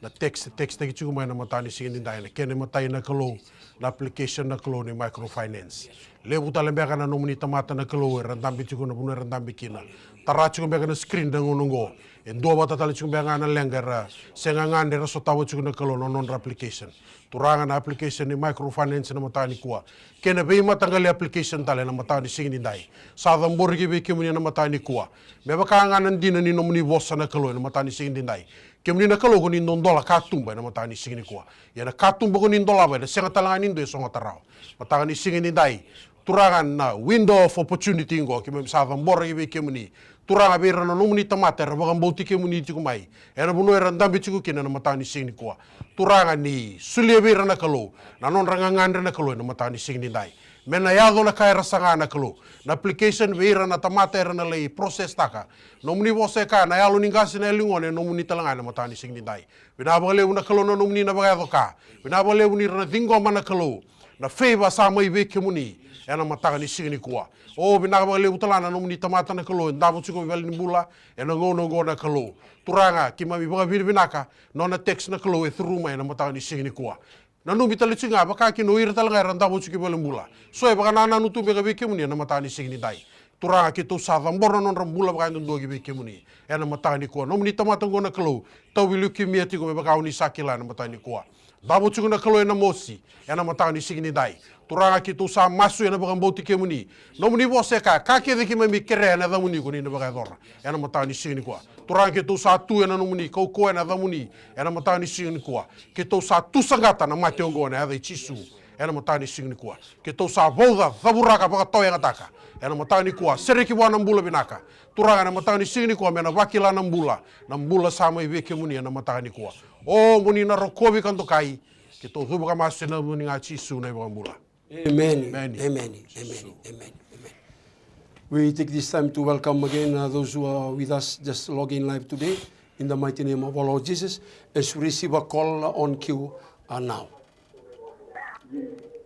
na text, texttaki tiko mai ena mataka ni siga edaidai, na kena imatai na Kalou, na application na Kalou ni microfinance. Levu tale beka na nomuni tamata na Kalou era dabe tiko na vanua era dabe kina. Tara tiko beka na screen na gauna oqo. E duavata tale tiko beka ga na leqa era se gagadre era sotava tiko na Kalou na nodra application. Turaga na application ni microfinance na mataka nikua. Kena veimataqali application tale na mataka ni siga edaidai. Sa caboraki vei kemuni na mataka nikua. Me vaka ga na dina ni nomuni vosa na Kalou ena mataka ni siga edaidai. Kemuni na Kalou ko ni dodola katuba ena mataka ni siga nikua. Ia na katuba ko ni dolava ena sega tale ga ni dua e sogota rawa. Mataka ni siga edaidai. Turaga na window of opportunity oqo keimami sa caboraki vei kemuni. Turaga vei ira na nomuni tamata era vakabauti kemuni tiko mai. Ena vanua era dabe tiko kina ena mataka ni siga nikua. Turaga ni solia vei ira na Kalou. Na nodra gagadre na Kalou ena mataka ni siga edaidai. Me na yaco na ka era saga na Kalou. Na application vei ira na tamata era na lai process taka. Nomuni vosa e kaya na yalo ni qase na yalo ni gone, nomuni tale ga ena mataka ni siga nidai. Vinaka vakalevu na Kalou na nomuni na vakayaco ka. Vinaka vakalevu ni ra na ciqoma na Kalou. Na favor sa mai vei kemuni ena mataka ni siga nikua. O vinaka vakalevu tale ga na nomuni tamata na Kalou e davo tiko i valenibula ena gauna oqo na Kalou. Turaga, keimami vakavinavinaka na nona text na Kalou e curu mai ena mataka ni siga nikua. Nanumi tale tiko ga, vaka kina o ira tale ga era davo tiko i valenibula. So e vakanananu tu beka vei kemuni ena mataka ni siga nidai. Turaga, keitou sa cabora na nodra bula vakayadudua ki vei kemuni ena mataka nikua. Nomuni tamata oqo na Kalou, tauvi leukemia tiko me vaka o ni sa kila ena mataka nikua. Davo tiko na Kalou ena mosi ena mataka ni siga nidai. Turaga, keitou sa masu ena vakabauti kemuni. Nomuni vosa e kaya, ka kece keimami kerea ena yacamuni ko ni na vakayacora ena mataka ni siga nikua. Turaga, keitou sa tu ena nomuni kaukauwa ena yacamuni ena mataka ni siga nikua. Keitou sa tu saqata na mate oqo ena yaca i Jisu ena mataka ni siga nikua. Keitou sa vauca, cavuraka, vakatawayagataka ena mataka nikua. Sereki vua na bula vinaka. Turaga, ena mataka ni siga nikua me na vakila na bula, na bula sa mai vei kemuni ena mataka nikua. O mo ni na rokovi ka dokai. Keitou cuva ka masu ena yacamuni ga Jisu na iVakabula. Amen. Amen. Amen. Amen. Amen. Amen. We take this time to welcome again uh, those who are with us just logging live today in the mighty name of our Lord Jesus as we receive a call on queue uh, now.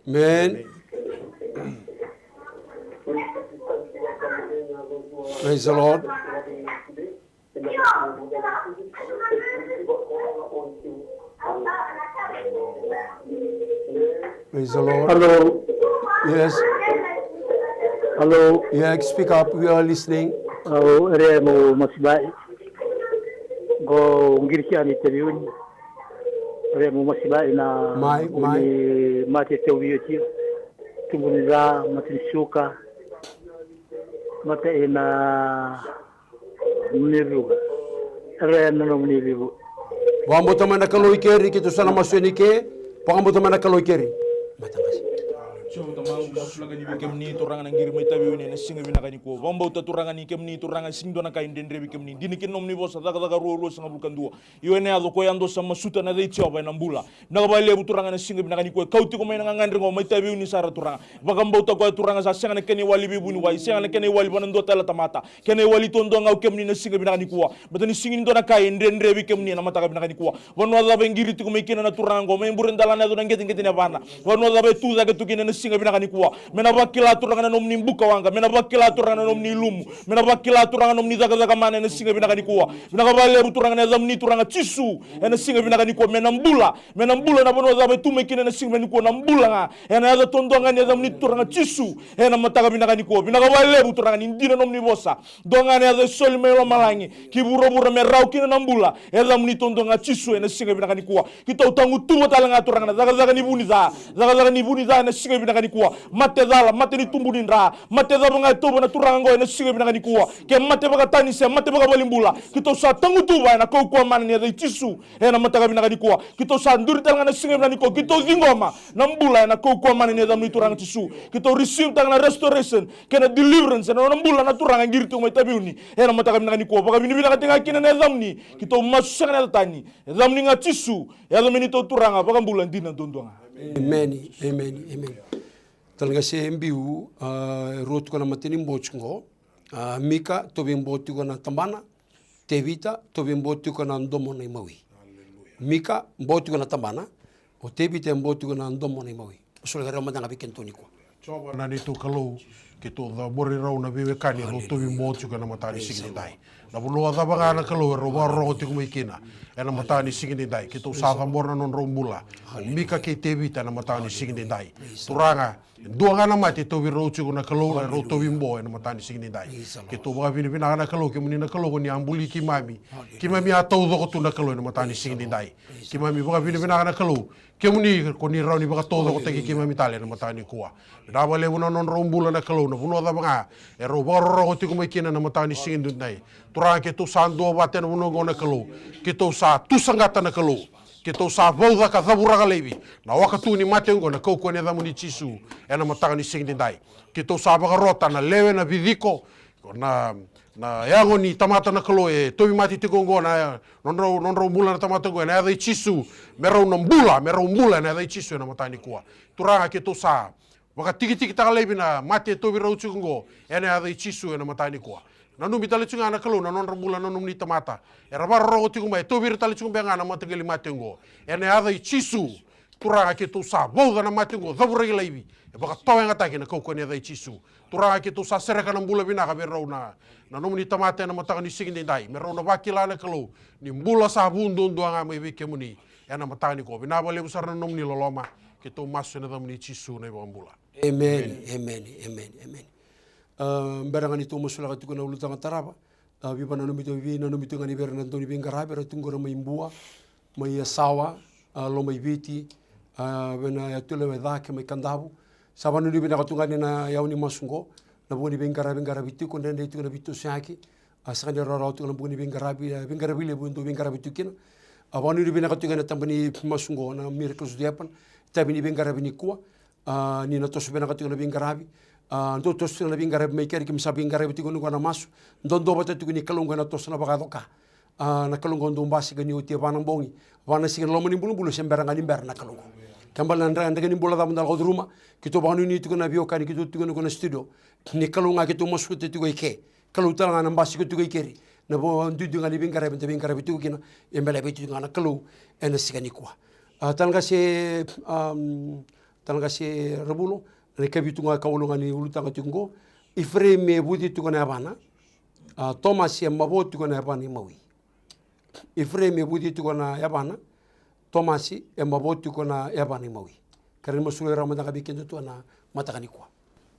Amen. Praise the Lord. Praise the Lord. Hello. Yes. Hello. Yeah, speak up. We are listening. Au ere mo masibai. Go ngiriki ani teriuni. Ere mo masibai na mai mai. Mate teu viotia. Tubu ni ra mate ni suka. Mate ina Muni vivu. Era e nona muni vivu. Vakabauta mai na Kalou i keri, keitou sa na masu yani ke. Vakabauta mai na Kalou i keri. Mataqasi. Jiova tamaqu, vakatulagani vei kemuni turaga na qiri mai Taveuni ena siga vinaka nikua. Vakabauta turaga ni kemuni turaga sega dua na ka e dredre vei kemuni. Dina kina nomuni vosa, Cakacaka rua, ruasagavulu ka dua. Io ena yaco ko yadua sa masuta na yaca i Jiova ena bula. Vinaka vakalevu turaga ena siga vinaka nikua e kau tiko mai na gagadre qo mai Taveuni sara turaga. Vakabauta koya turaga sa sega na kena iwali veivuniwai, sega na kena iwali vua na dua tale na tamata. Kena iwali duadua ga o kemuni na siga vinaka nikua. Baleta ni sega ni dua na ka e dredre vei kemuni ena mataka vinaka nikua. Vanua cava e qiri tiko mai kina na turaga qo, mai Buredelana yaco na qeteqete ni yavana. Vanua cava e tu cake tu kina ena siga vinaka nikua. Me na vakila turaga na nomuni buka waqa, me na vakila turaga na nomuni ilumu, me na vakila turaga na nomuni cakacaka mana ena siga vinaka nikua. Vinaka vakalevu turaga na yacamuni turaga Jisu, ena siga vinaka nikua, me na bula, me na bula na vanua cava e tu mai kina ena siga vinaka nikua, na bula ga, ena yaca duadua ga ni yacamuni turaga Jisu, ena mataka vinaka nikua. Vinaka vakalevu turaga ni dina nomuni vosa. Dua ga na yaca e soli mai lomalagi ki vuravura me rawa kina na bula. E yacamuni duadua ga Jisu ena siga vinaka nikua. Keitou tagutuva tale ga turaga na cakacaka ni vu ni ca. Cakacaka ni vu ni ca ena siga vinaka nikua. Mate cala, mate ni tubu ni dra. Mate cava ga e tauva na turaga oqo ena siga vinaka nikua. Ke mate vakatani se mate vakavalenibula. Keitou sa tagutuva ena kaukauwa mana ni yaca i Jisu. Ena mataka vinaka nikua. Keitou sa duri tale ga na siga vinaka nikua. Keitou ciqoma na bula ena kaukauwa mana ni yacamuni turaga Jisu. Keitou receive tale ga na restoration. Kei na deliverance ena nona bula na turaga qiri tiko mai Taveuni. Ena mataka vinaka nikua vakavinavinakataki ga kina na yacamuni. Keitou masu sega na yaca tani. Yacamuni ga Jisu. Yaca me neitou turaga vakabula dina duadua ga. Emeni. Emeni. Emeni. Tale ga se biu e rua tiko na matanibo tiko qo. Mika, tauvi bo tiko na tabana. Tevita, tauvi bo tiko na domo na imawi. Mika, bo tiko na tabana. O Tevita e bo tiko na domo na imawi. Soli ga rau mada ga vei kedatou nikua. Jiova na neitou Kalou, keitou cabori rau na veiwekani erau tauvi bo tiko ena mataka ni siga nidai. Na vanua cava ga na Kalou erau vakarorogo tiko mai kina ena mataka ni siga nidai. Keitou sa cabora na nodrau bula. O Mika kei Tevita ena mataka ni siga nidai. Turaga, e dua ga na mate e tauvi rau tiko na Kalou, na rau tauvi bo ena mataka ni siga nidai. Keitou vakavinavinaka na Kalou, kemuni na Kalou ko ni a buli keimami. Keimami a taucoko tu na Kalou ena mataka ni siga nidai. Keimami vakavinavinaka na Kalou. Kemuni ko ni rawa ni vakataucokotaki keimami tale ena mataka nikua. Vinaka vakalevu na nodrau bula na Kalou, na vanua cava ga erau vakarorogo tiko mai kina ena mataka ni siga nidai. Turaga, keitou sa duavata ena vanua oqo na Kalou. Keitou sa tu saqata na Kalou. Keitou sa vauca ka cavuraka laivi na waka tu ni mate oqo ena kaukauwa ni yacamuni Jisu ena mataka ni siga nidai. Keitou sa vakarota na lewe, na viciko, na, na yago ni tamata na Kalou e tauvimate tiko oqo, na nodrau, nodrau bula na tamata oqo ena yaca i Jisu. Me rau na bula, me rau bula ena yaca i Jisu ena mataka nikua. Turaga, keitou sa Vakatikitikitaka laivi na mate e tauvi rau tiko oqo ena yaca i Jisu ena mataka nikua. Nanumi tale tiko ga na Kalou na nodra bula na nomuni tamata era vakarorogo tiko mai, e tauvi ira tale tiko beka ga na mataqali mate oqo ena yaca i Jisu. Turaga, keitou sa vauca na mate oqo, cavuraki laivi, e vakatawayagataki na kaukauwa ni yaca i Jisu. Turaga, keitou sa sereka na bula vinaka vei rau na, na nomuni tamata ena mataka ni siga edaidai, me rau na vakila na Kalou ni bula sa vu duadua ga mai vei kemuni ena mataka nikua. Vinaka vakalevu sara na nomuni loloma. Keitou masu ena yacamuni Jisu na iVakabula. Emeni, emeni, emeni, emeni. A, bera ga ni tou masulaka tiko na ulutaga tarava, a, vei nanumi tu, vei nanumi tu ga ni vei ira na dau ni veiqaravi era tu qori mai Bua, mai Yasawa, a, Lomaiviti, a, vei na yatu lewe cake mai Kadavu. Sa vanuinui vinaka tu ga ni na yau ni masu oqo, na vuku ni veiqaravi, qaravi tiko, dredre tiko na veitosoyaki, a, sega ni rawarawa tiko na vuku ni veiqaravi, a, veiqaravi levu e dau veiqaravi tiko kina. A, vanuinui vinaka tiko ga na taba ni masu oqo na Miracles Weapon, tavi ni veiqaravi nikua. A, ni na toso vinaka tiko na veiqaravi. A, dou toso tiko na veiqaravi mai keri, keimami sa veiqaravi tiko nikua na masu. Dodonu vata tiko ni Kalou oqo ena toso na vakacoka. A, na Kalou oqo dou basika ni oti e va na bogi, va na siga, na loma ni bulabula se bera ga ni bera na Kalou oqo. Kena ibalebale na draki, draki ni bula cava da lako curuma, keitou vakanuinui tiko na veiwekani keitou tiko nikua na studio. Ni Kalou ga keitou masuta tiko i ke. Kalou tale ga na basika tiko i keri. Na vo duidui ga ni veiqaravi da veiqaravi tiko kina, e bela vei tiko ga na Kalou ena siga nikua. A, tale ga se, am, tale ga se Ravulo, na ikavitu ga ka ulu ga ni ulutaga tiko oqo. Ifereimi e vuci tiko na yavana. A, Tomasi e mavoa tiko na yavana imawi. Ifereimi e vuci tiko na yavana. Tomasi e mavoa tiko na yavana imawi. Kerea ni masulaki rau mada ga vei keda tu ena mataka nikua.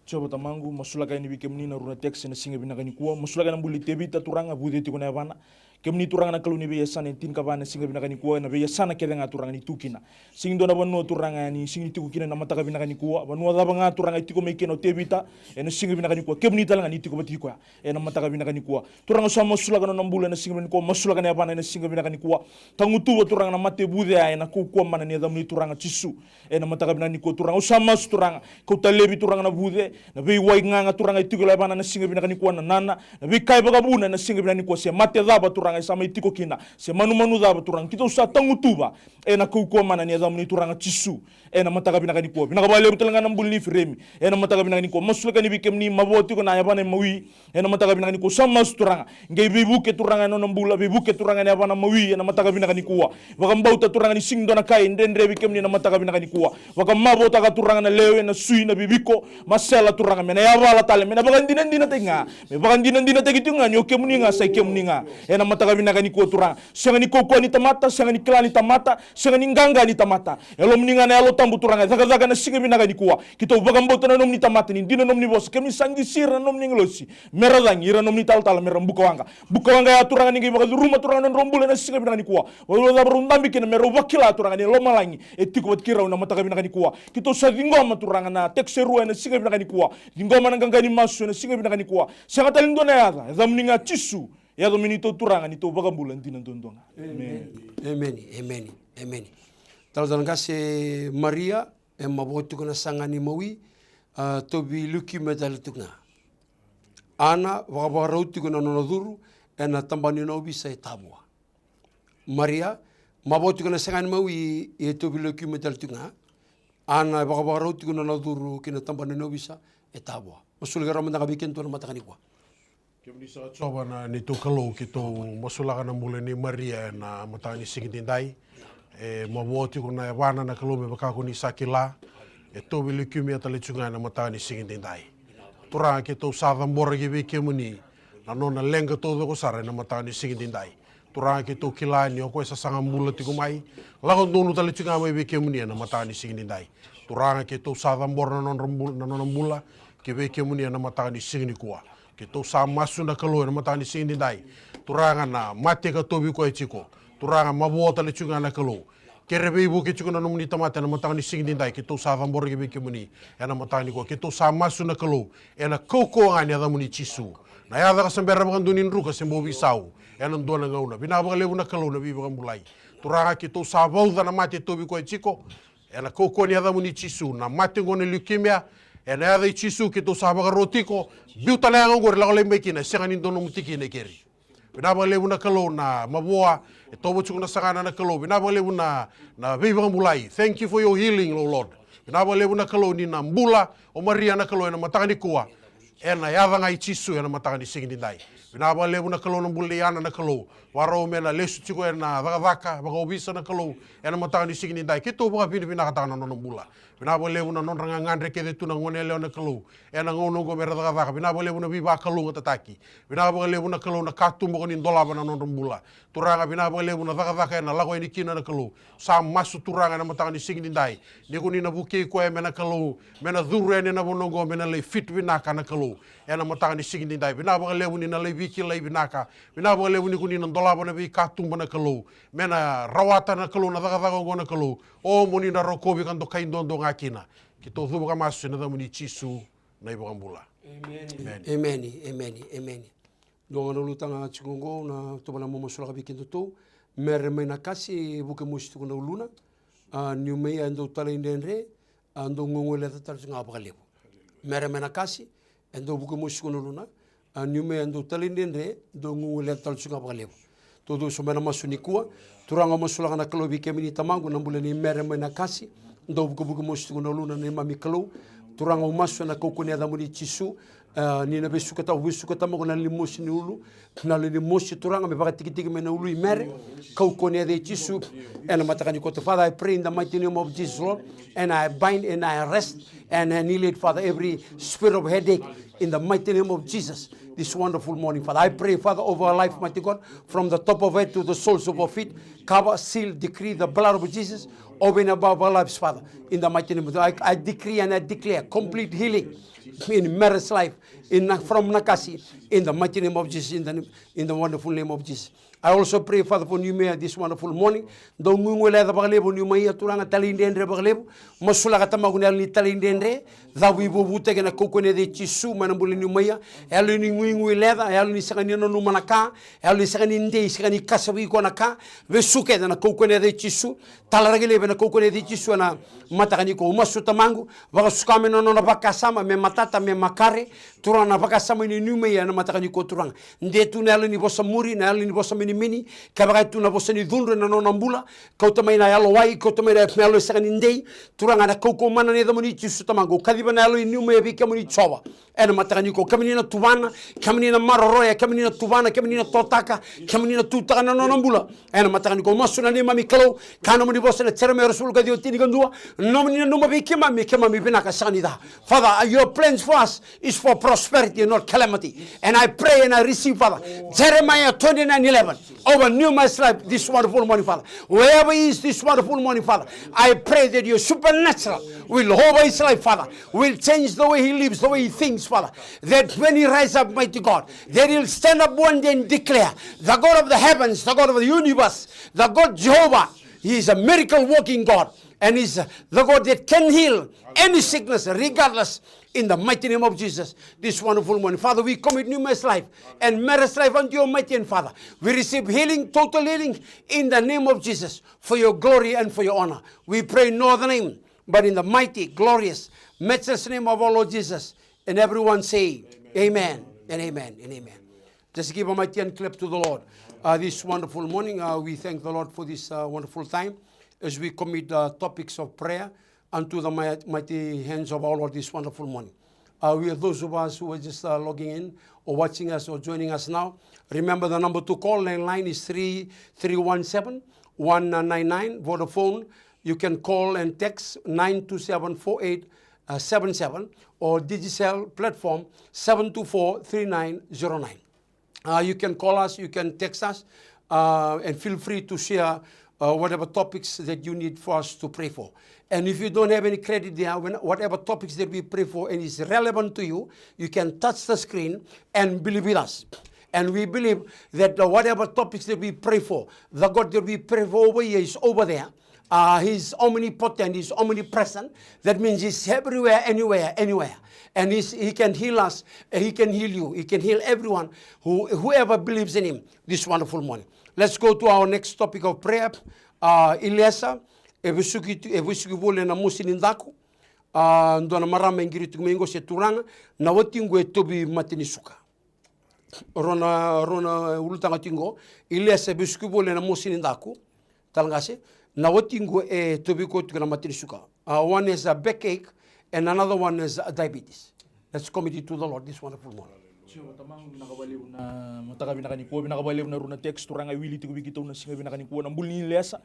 Jiova Tamaqu, masulaka yani vei kemuni na rua na text ena siga vinaka nikua. Masulaka yani na bula i Tevita, Turaga, vuce tiko na yavana. Kemuni Turaga na Kalou ni veiyasana e tinikava ena siga vinaka nikua, ena veiyasana kece ga Turaga ni tu kina. Sega ni dua na vanua Turaga ni sega ni tiko kina ena mataka vinaka nikua. Vanua cava ga Turaga e tiko mai kina o Tevita ena siga vinaka nikua, kemuni tale ga ni tiko vata kei koya ena mataka vinaka nikua. Turaga, au sa masulaka na nona bula ena siga vinaka nikua, masulaka na yavana ena siga vinaka nikua. Tagutuva Turaga na mate vucea ena kaukauwa mana ni yacamuni Turaga Jisu. Ena mataka vinaka nikua Turaga, au sa masu Turaga, kauta laivi Turaga na vuce, na veiwai gaga Turaga e tiko e yavana ena siga vinaka nikua, na nana, na veika e vakavuna ena siga vinaka nikua, se mate cava Turaga e sa mai tiko kina, se manumanu cava Turaga, keitou sa tagutuva ena kaukauwa mana ni yacamuni Turaga Jisu. Ena mataka vinaka nikua, vinaka vakalevu tale ga na bula ni Ifereimi. Ena mataka vinaka nikua, masulaka yani vei kemuni, mavoa tiko na yavana imawi. Ena mataka vinaka nikua, sa masu Turaga. Qai veivuke Turaga ena nona bula, veivuke Turaga ena yavana mawi, ena mataka vinaka nikua. Vakabauta Turaga ni sega ni dua na ka e dredre vei kemuni ena mataka vinaka nikua. Vakamavotaka Turaga na lewe, na sui, na viviko, masela Turaga, me na yavala tale, me na vakadinadinataki ga. Me vakadinadinataki tiko ga ni o kemuni ga, sa i kemuni ga. Ena mataka vinaka nikua Turaga. Sega ni kaukauwa ni tamata, sega ni kila ni tamata, sega ni qaqa ni tamata. Yalomuni ga na Yalo Tabu Turaga, e cakacaka ena siga vinaka nikua. Keitou vakabauta na nomuni tamata, ni dina na nomuni vosa, kemuni sa qisi ira na nomuni agilosi. Mera cagi ira na nomuni talatala, mera bukawaqa. Bukawaqa ya Turaga ni qai vakacuruma Turaga na nodrau bula ena siga vinaka nikua. Vakacuruma cava rau dabe kina, me rau vakila Turaga ni lomalagi e tiko vata kei rau ena mataka vinaka nikua. Keitou sa ciqoma Turaga na text e rua ena siga vinaka nikua. Ciqoma na qaqa ni masu ena siga vinaka nikua. Sega tale ni dua na yaca, e yacamuni ga Jisu. E yaco me neitou Turaga, neitou Vakabula dina duadua ga. Emeni. Emeni, emeni, emeni. Talatala qase Maria, e mavoa tiko na saga ni mawi, a, tauvi leukemia tale tiko ga. Ana, vakavakarau tiko na nona curu ena tabana ni ovisa e Tavua. Maria, mavoa tiko na saga ni mawi, e tauvi leukemia tale tiko ga. Ana, e vakavakarau tiko na nona curu ki na tabana ni ovisa e Tavua. Masulaki rau mada ga vei keda tu ena mataka nikua. Kemuni saka Jiova na neitou Kalou, keitou masulaka na bula nei Maria ena mataka ni siga edaidai. E mavoa tiko na yavana na Kalou, me vaka ko ni sa kila. E tauvi leukemia tale tiko ga ena mataka ni siga edaidai. Turaga, keitou sa cabora ki vei kemuni na nona leqa taucoko sara ena mataka ni siga edaidai. Turaga, keitou kila ni o koya e sasaga bula tiko mai, lako donu tale tiko ga mai vei kemuni ena mataka ni siga edaidai. Turaga, keitou sa cabora na nodra bula, na nona bula ki vei kemuni ena mataka ni siga nikua. Keitou sa masu na Kalou ena mataka ni siga edaidai. Turaga, na mate ka tauvi koya tiko. Turaga, mavoa tale tiko ga na Kalou. Kere veivuke tiko na nomuni tamata ena mataka ni siga edaidai, keitou sa cabora ki vei kemuni ena mataka nikua. Keitou sa masu na Kalou ena kaukauwa ga ni yacamuni Jisu. Na yaca ka se bera vakadua ni druka se bau veisau ena dua na gauna. Vinaka vakalevu na Kalou na veivakabulai. Turaga, keitou sa vauca na mate e tauvi koya tiko. Ena kaukauwa ni yacamuni Jisu, na mate oqo na leukemia, ena yaca i Jisu keitou sa vakaro tiko. Biuta na yaga oqori, lako lai mai kina, e sega ni dua nomu tikina e keri. Vinaka vakalevu na Kalou na mavoa e tauva tiko na sagana na Kalou. Vinaka vakalevu na, na veivakabulai. Thank you for your healing, oh Lord. Vinaka vakalevu na Kalou ni na bula o Maria na Kalou ena mataka nikua. Ena yaca ga i Jisu ena mataka ni siga nidai. Vinaka vakalevu na Kalou na bula nei Ana na Kalou. Vakarau me na lesu tiko ena cakacaka vakaovisa na Kalou ena mataka ni siga nidai. Keitou vakavinavinakataka na nona bula. Vinaka vakalevu na nodra gagadre kece tu na gone yalewa na Kalou. Ena gauna oqo me ra cakacaka. Vinaka vakalevu na veivakalougatataki. Vinaka vakalevu na Kalou na katuba ko ni dolava na nodra bula. Turaga, vinaka vakalevu na cakacaka ena lako yani kina na Kalou. Sa masu Turaga ena mataka ni siga nidai. Ni ko ni na vukei koya me na Kalou, me na curu yani ena vanua oqo, me na lai fit vinaka na Kalou. Ena mataka ni siga nidai. Vinaka vakalevu ni na lai veikilai vinaka. Vinaka vakalevu ni ko ni na dolava na veikatuba na Kalou. Me na rawata na Kalou na cakacaka oqo na Kalou. O mo ni na rokovi ka dokai dodo ga kina. Keitou cuva ka masu ena yacamuni Jisu na iVakabula. Emeni. Emeni, emeni, emeni. Dua ga na ulutaga tiko oqo na tovolea mo masulaka vei kedatou. Mere mai Nakasi, e vuke mosi tiko na uluna. A, Niumeia e dau talaidredre, a, dau guguleca tale tiko ga vakalevu. Mere mai Nakasi, e dau vuke mosi tiko na uluna. A, Niumeia e dau talaidredre, dau guguleca tale tiko ga vakalevu. Tou dau sobu ena masu nikua. Turaga, au masulaka na Kalou vei kemuni Tamaqu, na bula nei Mere mai Nakasi. Dau vukevuke mosi tiko na uluna na neimami Kalou. Turaga, au masu ena kaukauwa ni yacamuni Jisu. A, ni na veisukata, au veisukata Tamaqu na yalo ni mosi ni ulu. Na yalo ni mosi Turaga me vakatikitiki mai na ulu i Mere. Kaukauwa ni yaca i Jisu. Ena mataka nikua, Father, I pray in the mighty name of Jesus, Lord. And I bind and I arrest and annihilate, Father, every spirit of headache in the mighty name of Jesus. This wonderful morning, Father. I pray, Father, over her life, mighty God, from the top of her to the soles of her feet. Cover, seal, decree the blood of Jesus over and above our lives, Father. In the mighty name of, I, I decree and I declare complete healing in Mary's life, in, from Nakasi, in the mighty name of Jesus, in the, in the wonderful name of Jesus. I also pray, Father, for Niumeia this wonderful morning. Dau guguleca vakalevu Niumeia, Turaga, talaidredre vakalevu. Masulaka Tamaqu na yalo ni talaidredre. Cavuivuvutaki ena kaukauwa ni yaca i Jisu mai na bula nei Niumeia. Yalo ni guiguileca, yalo ni sega ni nanuma na ka, yalo ni sega ni dei, sega ni kasavi iko na ka. Vesu kece ena kaukauwa ni yaca i Jisu. Talaraki laivi ena kaukauwa ni yaca i Jisu ena mataka nikua. Au masu Tamaqu, vakasuka mai na nona vakasama, me matata, me makare. Turaga, na vakasama nei Niumeia ena mataka nikua, Turaga. De tu na yalo ni vosa muri, na yalo ni vosa minimini, kevaka e tu na vosa ni cudru ena nona bula, kauta mai na yalowai, kauta mai na yalo e sega ni dei, Turaga, na kaukauwa mana ni yacamuni Jisu Tamaqu, au kaciva na yalo i Niumeia vei kemuni Jiova. Ena mataka nikua, kemuni na tuvana, kemuni na maroroya, kemuni na tuvana, kemuni na totaka, kemuni na tutaka na nona bula. Ena mataka nikua, au masu na neimami Kalou, ka nomuni vosa ena Jeremaia ruasagavulu ka ciwa, tinikadua, nomuni nanuma vei keimami, keimami vinaka sega ni ca. Father, your plans for us is for prosperity and not calamity. And I pray and I receive, Father, Jeremiah twenty-nine eleven over Niumeia's life this wonderful morning, Father. Wherever he is this wonderful morning, Father, I pray that your supernatural will over his life, Father, will change the way he lives, the way he thinks, Father. That when he rise up, mighty God, that he'll stand up one day and declare, the God of the heavens, the God of the universe, the God Jehovah, he is a miracle working God. And is the God that can heal any sickness, regardless, in the mighty name of Jesus. This wonderful morning, Father, we commit Niumeia's life and Mary's life unto your mighty hand, Father. We receive healing, total healing, in the name of Jesus, for your glory and for your honor. We pray in no other name, but in the mighty, glorious, matchless name of our Lord Jesus. And everyone say, Amen, and amen, and amen. Just give a mighty hand clap to the Lord. Uh, this wonderful morning, uh, we thank the Lord for this, uh, wonderful time as we commit, uh, topics of prayer unto the mi-, mighty hands of our Lord this wonderful morning. Uh, we are those of us who are just, uh, logging in or watching us or joining us now. Remember, the number to call landline is three three one seven, one nine nine. Vodafone, you can call and text nine two seven four eight seven seven, or Digicel platform seven two four three nine zero nine. Uh, you can call us, you can text us, uh, and feel free to share, uh, whatever topics that you need for us to pray for. And if you don't have any credit there, when, whatever topics that we pray for and is relevant to you, you can touch the screen and believe with us. And we believe that, uh, whatever topics that we pray for, the God that we pray for over here is over there. Uh, he's omnipotent, he's omnipresent. That means he's everywhere, anywhere, anywhere. And he's, he can heal us, he can heal you, he can heal everyone, who, whoever believes in him this wonderful morning. Let's go to our next topic of prayer. Uh, Iliesa, e vesuki tu, e vesuki voli ena mosi ni daku. Uh, dua na marama e qiri tiko mai qo, se turaga, na watiqu e tauvi mate ni suka. Rau na, rau na ulutaga tiko qo, Iliesa e vesuki voli ena mosi ni daku. Tale qase, Na watiqu e tauvi koya tiko na mate ni suka. Uh, one is a backache and another one is a diabetes. Let's commit it to the Lord this wonderful morning. Jiova Tamaqu, vinaka vakalevu na mataka vinaka nikua, vinaka vakalevu na rua na text Turaga e wili tiko vei keitou na siga vinaka nikua, na bula ni lesa.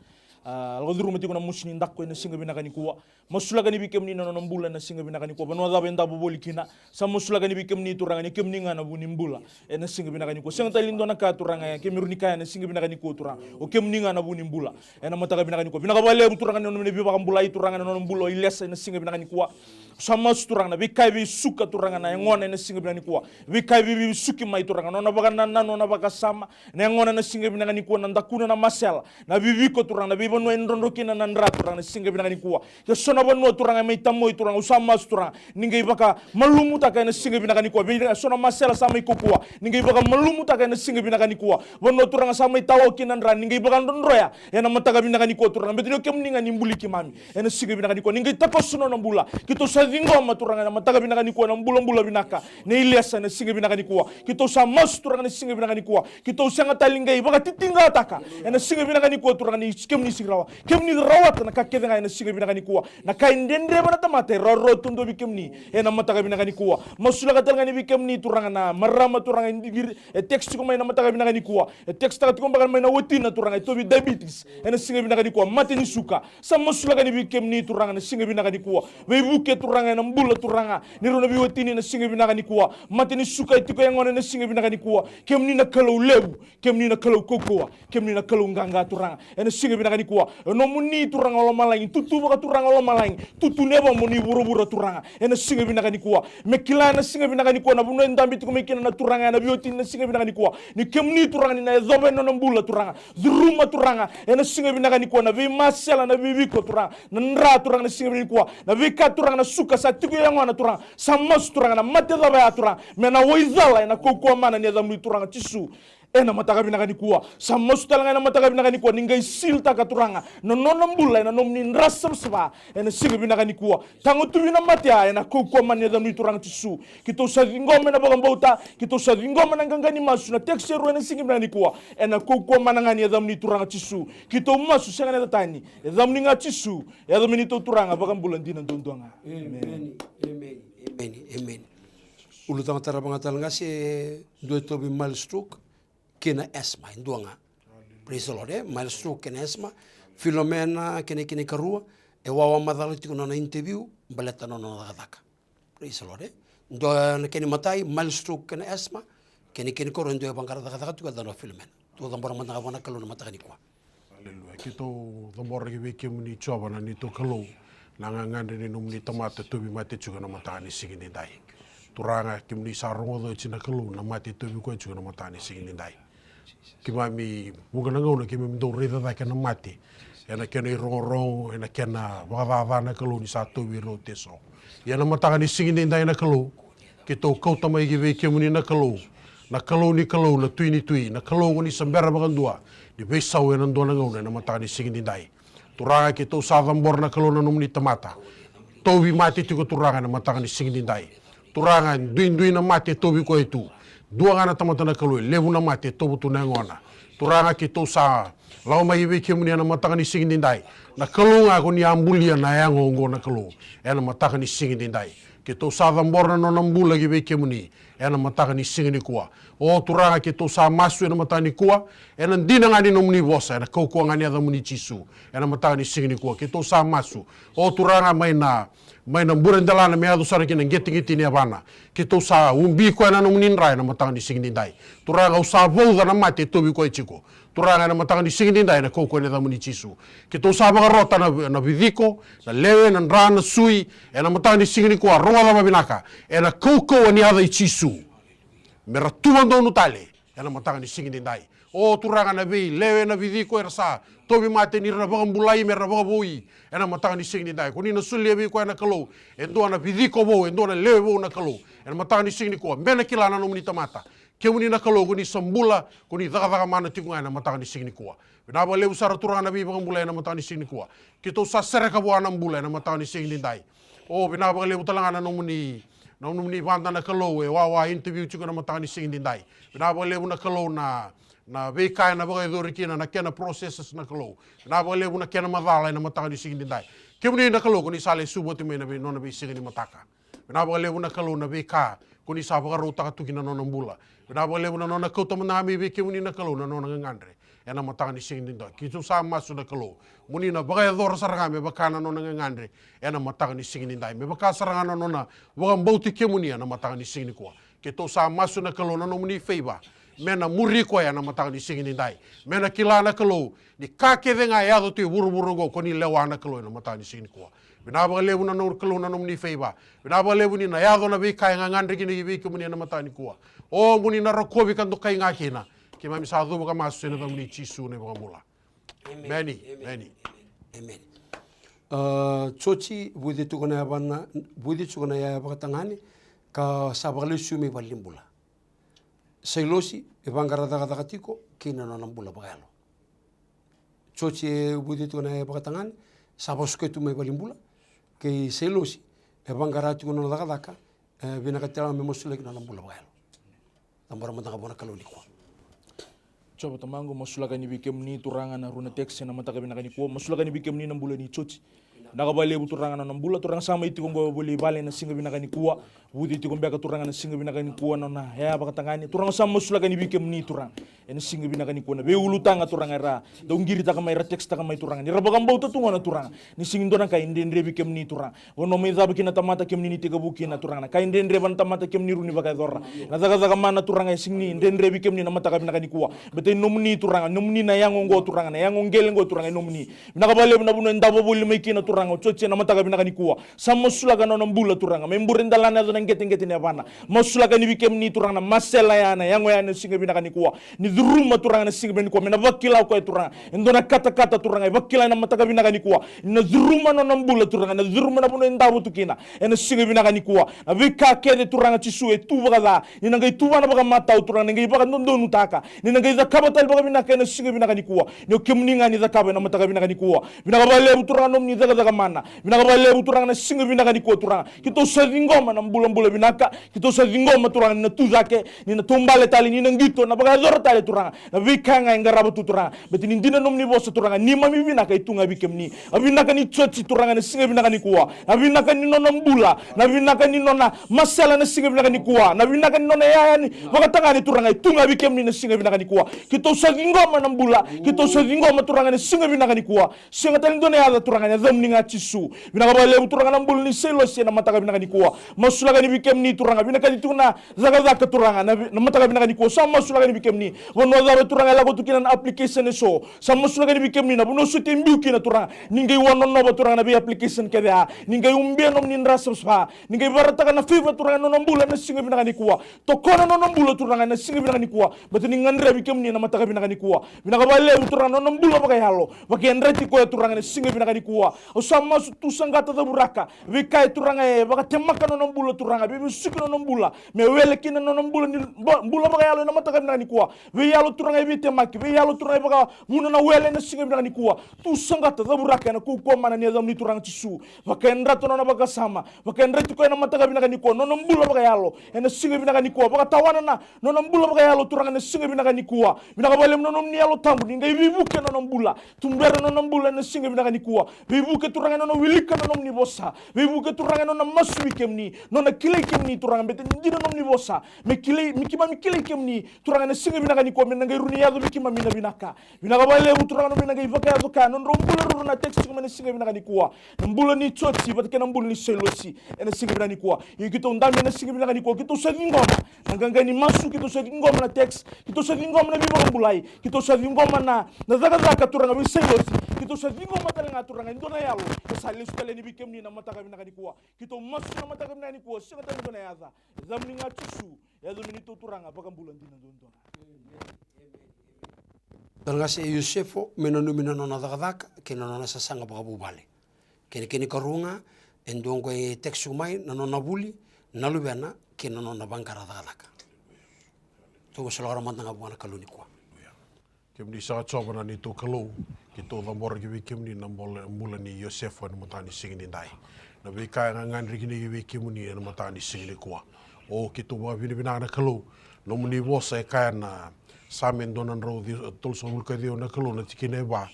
A, lako curuma tiko na mosi ni daku ena siga vinaka nikua. Masulaka ni vei kemuni na nona bula ena siga vinaka nikua. Vanua cava e davo voli kina, sa masulaka ni vei kemuni Turaga, ni kemuni ga na vu ni bula. Ena siga vinaka nikua. Sega tale ni dua na ka Turaga, e kemuni kaya ena siga vinaka nikua Turaga. O kemuni ga na vu ni bula. Ena mataka vinaka nikua. Vinaka vakalevu Turaga ni nona veivakabulai Turaga na nona bula o Ilesa ena siga vinaka nikua. Sa masu Turaga na veika e veisuka Turaga na yagona ena siga vinaka nikua. Veika e veiveisuki mai Turaga. Nona vakanananu, nona vakasama. Na yagona na siga vinaka nikua na dakuna na masela. Na viviko Turaga, na veivanua e drodro kina na dra Turaga na siga vinaka nikua. Ke so na vanua Turaga e mai tamoi Turaga, au sa masu Turaga. Ni qai vakamalumutaka ena siga vinaka nikua. Vei so na masela sa mai kokua. Ni qai vakamalumutaka ena siga vinaka nikua. Vanua Turaga sa mai tawa kina na dra. Ni qai vakadrodroya. Ena mataka vinaka nikua Turaga. Baleta ni o kemuni ga ni buli keimami. Ena siga vinaka nikua. Ni qai takoso nona bula. Keitou sa ciqoma Turaga ena mataka vinaka nikua. Na bulabula vinaka. Nei Ilesa ena siga vinaka nikua. Keitou sa masu Turaga ena siga vinaka nikua. Keitou sega tale ni qai vakatitiqataka. Ena siga vinaka nikua Turaga ni kemuni sega ni rawa. Kemuni rawata na ka kece ga ena siga vinaka nikua. Na ka e dredreva na tamata e rawarawa duadua vei kemuni. Ena mataka vinaka nikua. Masulaka tale ga ni vei kemuni Turaga na marama Turaga e digiri. E text tiko mai na mataka vinaka nikua. E text taka tiko beka mai na watina Turaga e tauvi diabetes. Ena siga vinaka nikua. Mate ni suka. Sa masulaka ni vei kemuni Turaga na siga vinaka nikua. Veivuke Turaga ena bula Turaga. Ni rau na veiwatini na siga vinaka nikua. Mate ni suka e tiko e yagona na siga vinaka nikua. Kemuni na Kalou levu. Kemuni na Kalou kaukauwa. Kemuni na Kalou qaqa Turaga. Ena siga vinaka nikua. E nomuni Turaga o lomalagi. Tutu vakaturaga o lomalagi. Tutu ni yavamuni vuravura Turaga. Ena siga vinaka nikua. Me kila ena siga vinaka nikua. Na vanua e dabe tiko mai kina na Turaga. Ena veiwatini na siga vinaka nikua. Ni kemuni Turaga ni na yacova ena nona bula Turaga. Curuma Turaga. Ena siga vinaka nikua. Na veimasela, na veiviko Turaga. Na dra Turaga na siga vinaka nikua. Na veika Turaga na suka sa tiko e yagona Turaga. Sa masu Turaga na mate cava ya Turaga. Me na waicala ena kaukauwa mana ni yacamuni Turaga Jisu. Ena mataka vinaka nikua. Sa masu tale ga ena mataka vinaka nikua. Ni qai siltaka Turaga. Na nona bula ena nomuni dra savasava. Ena siga vinaka nikua. Tago tu vei na mate ya ena kaukauwa mana ni yacamuni Turaga Jisu. Keitou sa ciqoma ena vakabauta. Keitou sa ciqoma na qaqa ni masu na text e rua ena siga vinaka nikua. Ena kaukauwa mana ga ni yacamuni Turaga Jisu. Keitou masu sega na yaca tani. Yacamuni ga Jisu. Yaca me neitou Turaga vakabula dina duadua ga. Emeni. Emeni. Emeni. Emeni. Ulutaga tarava ga tale ga se dua e tauvi mild stroke kei na asthma, e dua ga. Praise the Lord, e? Mild stroke kei na asthma. Filomena kei na, kei na ikarua, e wawa macala tiko na nona interview, baleta na nona cakacaka. Praise the Lord, e? Dua na kena imatai, mild stroke kei na asthma, kei na, kei na ikarua e dua e vaqara cakacaka tiko e yacana o Filomena. Tou cabora mada ga vua na Kalou na mataka nikua. Aleluya. Keitou cabora ki vei kemuni Jiova na neitou Kalou, na gagadre ni nomuni tamata tauvi mate tiko ena mataka ni siga edaidai. Turaga, kemuni sa rogoca oti na Kalou na mate tauvi koya tiko ena mataka ni siga edaidai. Keimami vuqa na gauna keimami dau raica cake na mate ena kena irogorogo, ena kena vakacaca na Kalou ni sa tauvi ira oti eso. Ia na mataka ni siga edaidai na Kalou, keitou kauta mai ki vei kemuni na Kalou, na Kalou ni kalou, na Tui ni tui, na Kalou ko ni sa bera vakadua ni veisau ena dua na gauna ena mataka ni siga edaidai. Turaga, keitou sa cabora na Kalou na nomuni tamata tauvi mate tiko Turaga ena mataka ni siga edaidai. Turaga, duidui na mate e tauvi koya tu. Dua ga na tamata na Kalou, e levu na mate e tauva tu na yagona. Turaga, keitou sa lako mai vei kemuni ena mataka ni siga edaidai. Na Kalou ga ko ni a bulia na yago oqo na Kalou. Ena mataka ni siga edaidai. Keitou sa cabora na nona bula ki vei kemuni ena mataka ni siga nikua. O Turaga, keitou sa masu ena mataka nikua, ena dina ga ni nomuni vosa, ena kaukauwa ga ni yacamuni Jisu, ena mataka ni siga nikua. Keitou sa masu. O Turaga, mai na, mai na bure delana me yaco sara ki na qeteqete ni yavana. Keitou sa ubi koya na nomuni dra ena mataka ni siga edaidai. Turaga, au sa vauca na mate e tauvi koya tiko. Turaga, ena mataka ni siga edaidai, ena kaukauwa ni yacamuni Jisu. Keitou sa vakarota na, na viciko, na lewe, na dra, na sui, ena mataka ni siga nikua, rogoca vakavinaka, ena kaukauwa ni yaca i Jisu. Me ra tu vakadonu tale ena mataka ni siga edaidai. O Turaga, na veilewe, na viciko era sa tauvi mate, ni ra na vakabulai, me ra vakavoui ena mataka ni siga edaidai. Ko ni na solia vei koya na Kalou e dua na viciko vou, e dua na lewe vou na Kalou ena mataka ni siga nikua. Me na kila na nomuni tamata. Kemuni na Kalou ko ni sa bula, ko ni cakacaka mana tiko ga ena mataka ni siga nikua. Vinaka vakalevu sara Turaga na veivakabulai ena mataka ni siga nikua. Keitou sa sereka vua na bula ena mataka ni siga edaidai. O, vinaka vakalevu tale ga na nomuni, na nomuni vada na Kalou e wawa interview tiko ena mataka ni siga edaidai. Vinaka vakalevu na Kalou na, na veika ena vakayacori kina na kena processes na Kalou. Vinaka vakalevu na kena macala ena mataka ni siga nidai. Kemuni na Kalou ko ni sa lesu vata mai na vei, nona veisiga ni mataka. Vinaka vakalevu na Kalou na veika ko ni sa vakarautaka tu ki na nona bula. Vinaka vakalevu na nona kauta mada ga mai vei kemuni na Kalou na nona gagadre ena mataka ni siga nidai. Keitou sa masu na Kalou mo ni na vakayacora sara ga me vaka na nona gagadre ena mataka ni siga nidai, me vaka sara ga na nona vakabauti kemuni ena mataka ni siga nikua. Keitou sa masu na Kalou na nomuni feiva me na muri koya ena mataka ni siga nidai, me na kila na Kalou ni ka kece ga e yaco tu e vuravura oqo ko ni lewa na Kalou ena mataka ni siga nikua. Vinaka vakalevu na nona Kalou na nomuni feiva. Vinaka vakalevu ni na yaco na veika e gagadre kina ki vei kemuni ena mataka nikua. O mo ni na rokovi ka dokai ga kina. Keimami sa cuva ka masu ena yacamuni Jisu na iVakabula. Emeni. Emeni. Emeni. A, Joji, vuci tiko na yavana, vuci tiko na yaya vakatagane ka sa vakalesu mai valenibula. Sailosi, e vaqara cakacaka tiko kei na nona bula vakayalo. Joji e vuci tiko na yaya vakatagane, sa vasuka tu mai valenibula. Kei Sailosi, e vaqara tiko na nona cakacaka, e vinakati tale ga me masulaki na nona bula vakayalo. Cabora mada ga vua na Kalou nikua. Jiova Tamaqu, masulaka ni vei kemuni Turaga na rua na text ena mataka vinaka nikua. Masulaka ni vei kemuni na bula ni Joji. Vinaka vakalevu Turaga na nona bula, Turaga sa mai tiko oqo e voli vale ena siga vinaka nikua. Vuci tiko beka Turaga na siga vinaka nikua na nona yaya vakatagane. Turaga sa masulaka ni vei kemuni Turaga ena siga vinaka nikua. Na veiulutaga Turaga era dau qiritaka mai, era texttaka mai Turaga, ni ra vakabauta tu gona Turaga ni sega ni dua na ka e dredre vei kemuni Turaga. Vanua mai cava kina na tamata kemuni ni tekivu kina Turaga, na ka e dredre vua na tamata kemuni rawa ni vakayacora. Na cakacaka mana Turaga e sega ni dredre vei kemuni na mataka vinaka nikua. Baleta e nomuni Turaga, nomuni na yago oqo Turaga, na yago qele oqo Turaga e nomuni. Vinaka vakalevu na vanua e davo voli mai kina Turaga o Joji ena mataka vinaka nikua. Sa masulaka na nona bula Turaga, mai bure dalana yaco na qeteqete ni yavana. Masulaka ni vei kemuni Turaga na masela ya, na yago ya ena siga vinaka nikua. Ni curuma Turaga na siga vinaka nikua, me na vakila o koya Turaga e dua na katakata Turaga, e vakila ena mataka vinaka nikua. Ni na curuma na nona bula Turaga, na curuma na vanua e davo tu kina ena siga vinaka nikua. Na veika kece Turaga Jisu e tu vakaca, ni na qai tuvana vakamatau Turaga, ni na qai vakadodonutaka, ni na qai cakava tale vakavinaka ena siga vinaka nikua. Ni o kemuni ga ni cakava ena mataka vinaka nikua. Vinaka vakalevu Turaga nomuni cakacaka mana. Vinaka vakalevu Turaga na siga vinaka nikua Turaga. Keitou sa ciqoma na bulabula vinaka. Keitou sa ciqoma Turaga ni na tu cake, ni na taubale tale, ni na qito, na vakayacora tale Turaga na veika ga e qarava tu Turaga. Baleta ni dina nomuni vosa Turaga, neimami vinaka e tu ga vei kemuni. Na vinaka ni Joji Turaga ena siga vinaka nikua, na vinaka ni nona bula, na vinaka ni nona masela ena siga vinaka nikua, na vinaka ni nona yaya ni vakatagane Turaga e tu ga vei kemuni ena siga vinaka nikua. Keitou sa ciqoma na bula, keitou sa ciqoma Turaga ena siga vinaka nikua. Sega tale ni dua na yaca Turaga, ena yacamuni ga Jisu. Vinaka vakalevu Turaga na bula ni Sailosi ena mataka vinaka nikua. Masulaka ni vei kemuni Turaga, vinakati tiko na cakacaka Turaga na, na mataka vinaka nikua. Sa masulaka ni vei kemuni. Vanua cava Turaga e lako tu kina na application eso, sa masulaka ni vei kemuni. Na vanua soti e biu kina Turaga, ni qai wanonova Turaga na vei application kece ya. Ni qai ubia nomuni dra savasava. Ni qai vakarautaka na favour Turaga ena nona bula ena siga vinaka nikua. Tokona na nona bula Turaga ena siga vinaka nikua. Baleta ni gadrevi kemuni ena mataka vinaka nikua. Vinaka vakalevu Turaga na nona bula vakayalo. Vakayadrati koya Turaga ena siga vinaka nikua. Au sa masu tu saqata, cavuraka veika e Turaga e vakatemaka na nona bula Turaga, veivesuki na nona bula, me wele kina na nona bula ni ba-, bula vakayalo ena mataka vinaka nikua. Veiyalo Turaga e veitemaki, veiyalo Turaga e vakavuna na wele ena siga vinaka nikua. Tu saqata, cavuraka ena kaukauwa mana ni yacamuni Turaga Jisu. Vakayadrata na nona vakasama, vakayadrati koya ena mataka vinaka nikua, na nona bula vakayalo ena siga vinaka nikua. Vakatawana na nona bula vakayalo Turaga ena siga vinaka nikua. Vinaka vakalevu na nomuni Yalo Tabu ni qai veivuke na nona bula. Tubera na nona bula ena siga vinaka nikua. Veivuke Turaga ena nona wilika na nomuni vosa. Veivuke Turaga ena nona masu vei kemuni, nona kilai kemuni Turaga, baleta ni dina na nomuni vosa. Me kilai, me keimami kilai kemuni Turaga ena siga vinaka nikua, me na qai rawa ni yaco vei keimami na vinaka. Vinaka vakalevu Turaga na nomuni na qai vakayaco ka nodrau bula ruarua na text tiko mai ena siga vinaka nikua. Na bula ni Joji vata kei na bula ni Sailosi ena siga vinaka nikua. Ia keitou dabe ena siga vinaka nikua, keitou sa ciqoma na qaqa ni masu, keitou sa ciqoma na text, keitou sa ciqoma na veivakabulai, keitou sa ciqoma na, na cakacaka Turaga vei Sailosi, keitou sa ciqoma tale ga Turaga e dua na yalo e sa lesu tale yani vei kemuni na mataka vinaka nikua. Keitou masu na mataka vinaka nikua, sega tale ni dua na yaca, e yacamuni ga Jisu, e yacamuni tou Turaga, vakabula dina duadua ga. Dua na qase e Iosefo me nanumi na nona cakacaka kei na nona sasaga vakavuvale. Kei na kena ikarua ga, e dua oqo e text mai na nona vuli na luvena kei na nona vaqara cakacaka. Tou masulaka mada ga vua na Kalou nikua. Kemuni saka Jiova na neitou Kalou, keitou cabora ki vei kemuni na bula, bula ni Iosefo ena mataka ni siga nidai. Na veika e gagadre kina ki vei kemuni ena mataka ni siga nikua. O keitou vakavinavinaka na Kalou, nomuni vosa e kaya na Same dua na drau tolusagavulu ka ciwa na Kalou na tikina e va.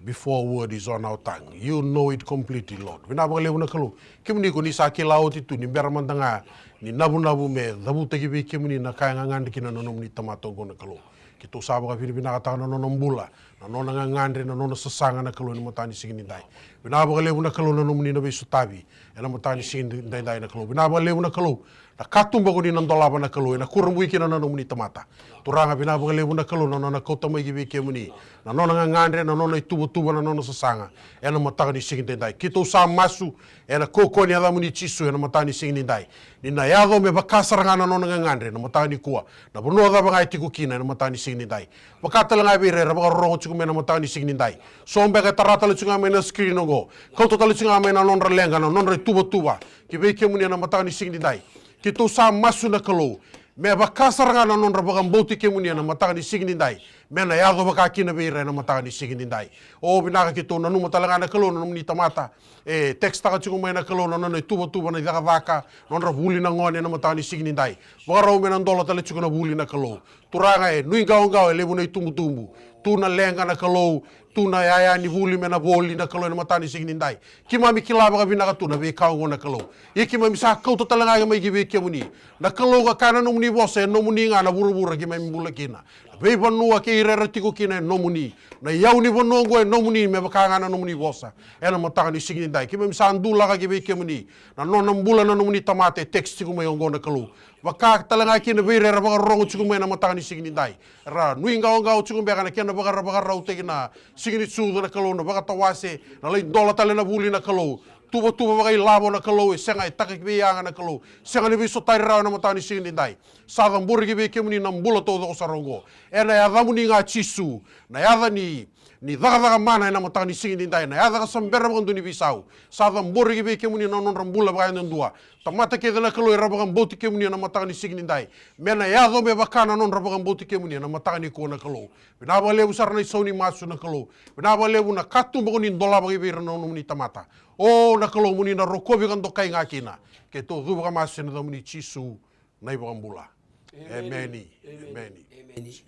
Before a word is on our tongue, you know it completely, Lord. Vinaka vakalevu na Kalou. Kemuni ko ni sa kila oti tu ni bera mada ga ni navunavu me cavutaki vei kemuni na ka e gagadre kina na nomuni tamata oqo na Kalou. Keitou sa vakavinavinakataka na nona bula, na nona gagadre, na nona sasaga na Kalou ena mataka ni siga nidai. Vinaka vakalevu na Kalou na nomuni na veisotavi ena mataka ni siga nidaidai na Kalou. Vinaka vakalevu na Kalou na katuba ko ni na dolava na Kalou ena kurabui kina na nomuni tamata. Turaga, vinaka vakalevu na Kalou na nona kauta mai ki vei kemuni na nona gagadre, na nona ituvatuva, na nona sasaga ena mataka ni siga nidaidai. Keitou sa masu ena kaukaua ni yacamuni Jisu ena mataka ni siga nidai, ni na yaco me vaka sara ga na nona gagadre ena mataka nikua. Na vanua cava ga e tiko kina ena mataka ni siga nidai, vaka tale ga vei ira era vakarorogo tiko mai ena mataka ni siga nidai. So beka e tara tale tiko ga mai na screen oqo, kauta tale tiko ga mai na nodra leqa, na nodra ituvatuva ki vei kemuni ena mataka ni siga nidai. Keitou sa masu na Kalou me vaka sara ga na nodra vakabauti kemuni ena mataka ni siga nidai, me na yaco vaka kina vei ira ena mataka ni siga nidai. O vinaka, keitou nanuma tale ga na Kalou na nomuni tamata e tekstaka tiko mai na Kalou na nona ituvatuva, na icakacaka, nodra vuli na gone ena mataka ni siga nidai. Vakarau me na dola tale tiko na vuli na Kalou. Turaga, e nuiqawaqawa, e levu na itubutubu. Tu na leqa na Kalou, tu na yaya ni vuli me na voli na Kalou ena mataka ni siga nidai. Keimami kila vakavinaka tu na veika oqo na Kalou. Ia keimami sa kauta tale ga mai ki vei kemuni na Kalou, ka kaya na nomuni vosa, e nomuni ga na vuravura keimami bula kina. Na veivanua kei ira era tiko kina e nomuni. Na iyau ni vanua oqo e nomuni me vaka ga na nomuni vosa. Ena mataka ni siga nidai keimami sa dulaka ki vei kemuni na nona bula na nomuni tamata e text tiko mai oqo na Kalou. Vaka tale ga kina vei ira era vakarorogo tiko mai na mataka ni siga nidai, era nuiqawaqawa tiko beka na kena vakara, vakarautaki na Siga ni Sucu na Kalou, na vakatawase, na lai dola tale na vuli na Kalou. Tuvatuva vakailavo na Kalou, e sega e taka ki vei yaga na Kalou, sega ni veisotari rawa ena mataka ni siga nidai. Sa cabori ki vei kemuni na bula taucoko sara oqo. Ena yacamuni ga Jisu, na yaca ni ni cakacaka mana ena mataka ni siga nidai, na yaca ka sa bera vakadua ni veisau. Sa cabori ki vei kemuni na nodra bula vakayadudua. Tamata kece na Kalou era vakabauti kemuni ena mataka ni siga nidai, me na yaco me vaka na nodra vakabauti kemuni ena mataka nikua na Kalou. Vinaka vakalevu sara na isau ni masu na Kalou. Vinaka vakalevu na katuba ko ni dolava ki vei ira na nomuni tamata. O na Kalou, mo ni na rokovi ka dokai ga kina. Keitou cuva ka masu ena yacamuni Jisu na iVakabula. Emeni. Emeni.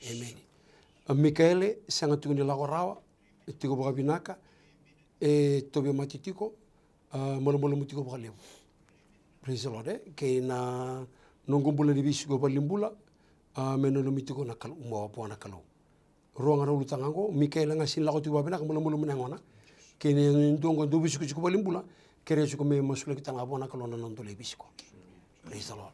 Emeni. A, Mikaele, sega tiko ni lako rawa, e tiko vakavinaka, e tauvimate tiko, a, malumalumu tiko vakalevu. Praise the Lord, e? Kei na noqu bula ni veisiko valenibula, a, me nanumi tiko na Kalou, mo vua na Kalou. Rua ga na ulutaga oqo, Mikaele ga sega ni lako tiko vakavinaka, malumalumu na yagona. Kei na dua oqo dau veisiko tiko valenibula, kerea tiko me masulaki tale ga vua na Kalou na noda lai veisiko. Praise the Lord.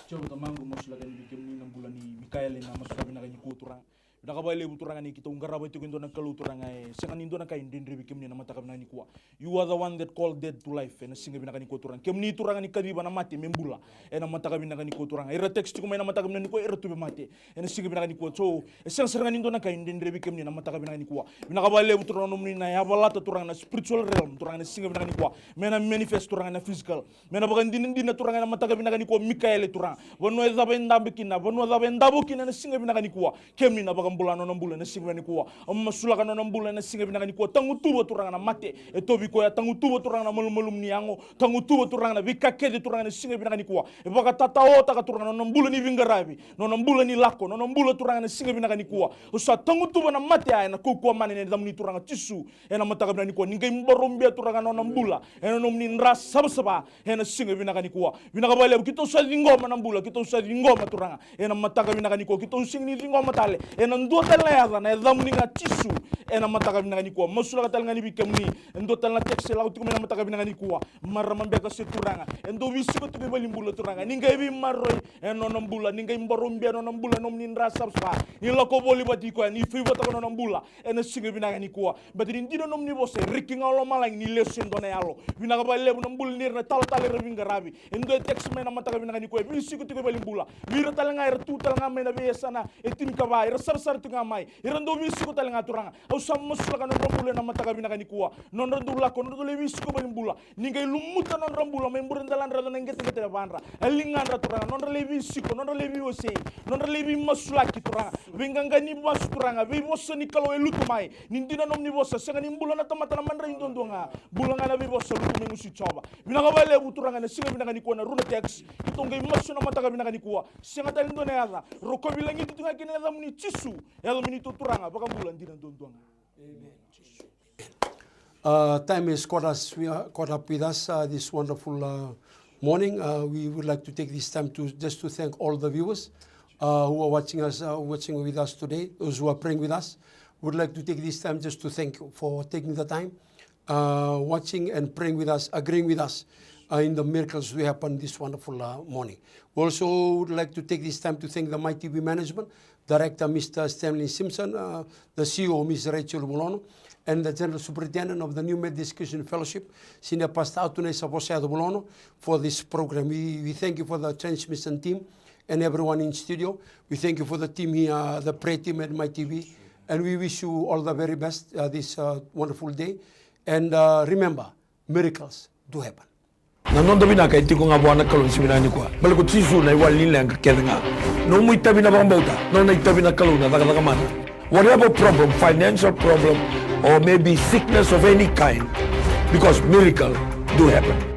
Jiova tamaqu, masulaka yani vei kemuni na bula ni Mikaele ena mataka vinaka nikua Turaga. Vinaka vakalevu Turaga ni keitou qarava tiko e dua na Kalou Turaga e sega ni dua na ka e dredre vei kemuni ena mataka vinaka nikua. You are the one that called death to life ena siga vinaka nikua Turaga. Kemuni Turaga ni kaciva na mate me bula ena mataka vinaka nikua Turaga. Era text tiko mai ena mataka vinaka nikua era tu vei mate ena siga vinaka nikua. So e sega sara ga ni dua na ka e dredre vei kemuni ena mataka vinaka nikua. Vinaka vakalevu Turaga na nomuni na yavalata Turaga na spiritual realm Turaga ena siga vinaka nikua, me na manifest Turaga na physical. Me na vakadinadina Turaga ena mataka vinaka nikua Mikaele Turaga. Vanua e cava e dabe kina, vanua cava e davo kina ena siga vinaka nikua, kemuni na vakabula nona bula ena siga vinaka nikua. Au masulaka nona bula ena siga vinaka nikua. Tagutuva Turaga na mate e tauvi koya, tagutuva Turaga na malumalumu ni yago, tagutuva Turaga na veika kece Turaga ena siga vinaka nikua. E vakatataotaka Turaga nona bula ni veiqaravi, nona bula ni lako, nona bula Turaga ena siga vinaka nikua. Au sa tagutuva na mate ya ena kaukauwa mana ni yacamuni Turaga Jisu. Ena mataka vinaka nikua ni qai baraubia Turaga na nona bula ena nomuni dra savasava ena siga vinaka nikua. Vinaka vakalevu, keitou sa ciqoma na bula, keitou sa ciqoma Turaga ena mataka vinaka nikua. Keitou sega ni ciqoma tale ena dua tale na yaca, na yacamuni ga Jisu. Ena mataka vinaka nikua masulaka tale ga ni vei kemuni e dua tale na text e lako tiko mai ena mataka vinaka nikua. Marama beka se turaga e dau veisiko tiko i valenibula Turaga, ni qai veimaroroi ena nona bula, ni qai baraubia na nona bula ena nomuni dra savasava, ni lako voli vata kei koya, ni favour-taka na nona bula ena siga vinaka nikua. Baleta ni dina na nomuni vosa e reki ga o lomalagi ni lesu e dua na yalo. Vinaka vakalevu na bula ni ira na talatala era veiqaravi. E dua e text mai ena mataka vinaka nikua e veisiko tiko i valenibula. Vei ira tale ga era tu tale ga mai na veiyasana e tinikava, era sarasara tiko ga mai. Era dau veisiko tale ga, Turaga. Au sa masulaka nodra bula ena mataka vinaka nikua. Nodra dau lako, nodra dau lai veisiko valenibula. Ni qai lumuta nodra bula mai bure daladra, yaco na qeteqete na vadra, e ligadra, Turaga. Nodra lai veisiko, nodra lai veiwasei, nodra lai veimasulaki, Turaga. Veiqaqa ni vasu, Turaga. Veivosa ni Kalou e lutu mai. Ni dina nomuni vosa, sega ni bula na tamata na madrai duadua ga. Bula ga na veivosa lutu mai gusu i Jiova. Vinaka vakalevu, Turaga, ena siga vinaka nikua na Runa Text. Keitou qai masu ena mataka vinaka nikua. Sega tale ni dua na yaca. Rokovi lagiti tu ga kina na yacamuni, Jisu. Yacamuni tu, Turaga, vakabula dina duadua ga. Amen. Uh, time has caught us, we are caught up with us uh, this wonderful uh, morning. Uh, we would like to take this time to just to thank all the viewers uh, who are watching us, uh, watching with us today, those who are praying with us. Would like to take this time just to thank you for taking the time, uh, watching and praying with us, agreeing with us uh, in the miracles we happen this wonderful uh, morning. We also would like to take this time to thank the My T V management, Director Mister Stanley Simpson, uh, the C E O Miss Rachel Vulono, and the General Superintendent of the New Methodist Christian Fellowship, Senior Pastor Atunai Savosayato Vulono, for this program. We, we thank you for the transmission team and everyone in studio. We thank you for the team here, uh, the prayer team at My T V, and we wish you all the very best uh, this uh, wonderful day. And uh, remember, miracles do happen. Na noda vinaka e tiko ga vua na Kalou ni siga vinaka nikua. Baleta ko Jisu na iwali ni leqa kece ga. Nomu itavi na vakabauta, nona itavi na Kalou na cakacaka mana. Whatever problem, financial problem, or maybe sickness of any kind, because miracle do happen.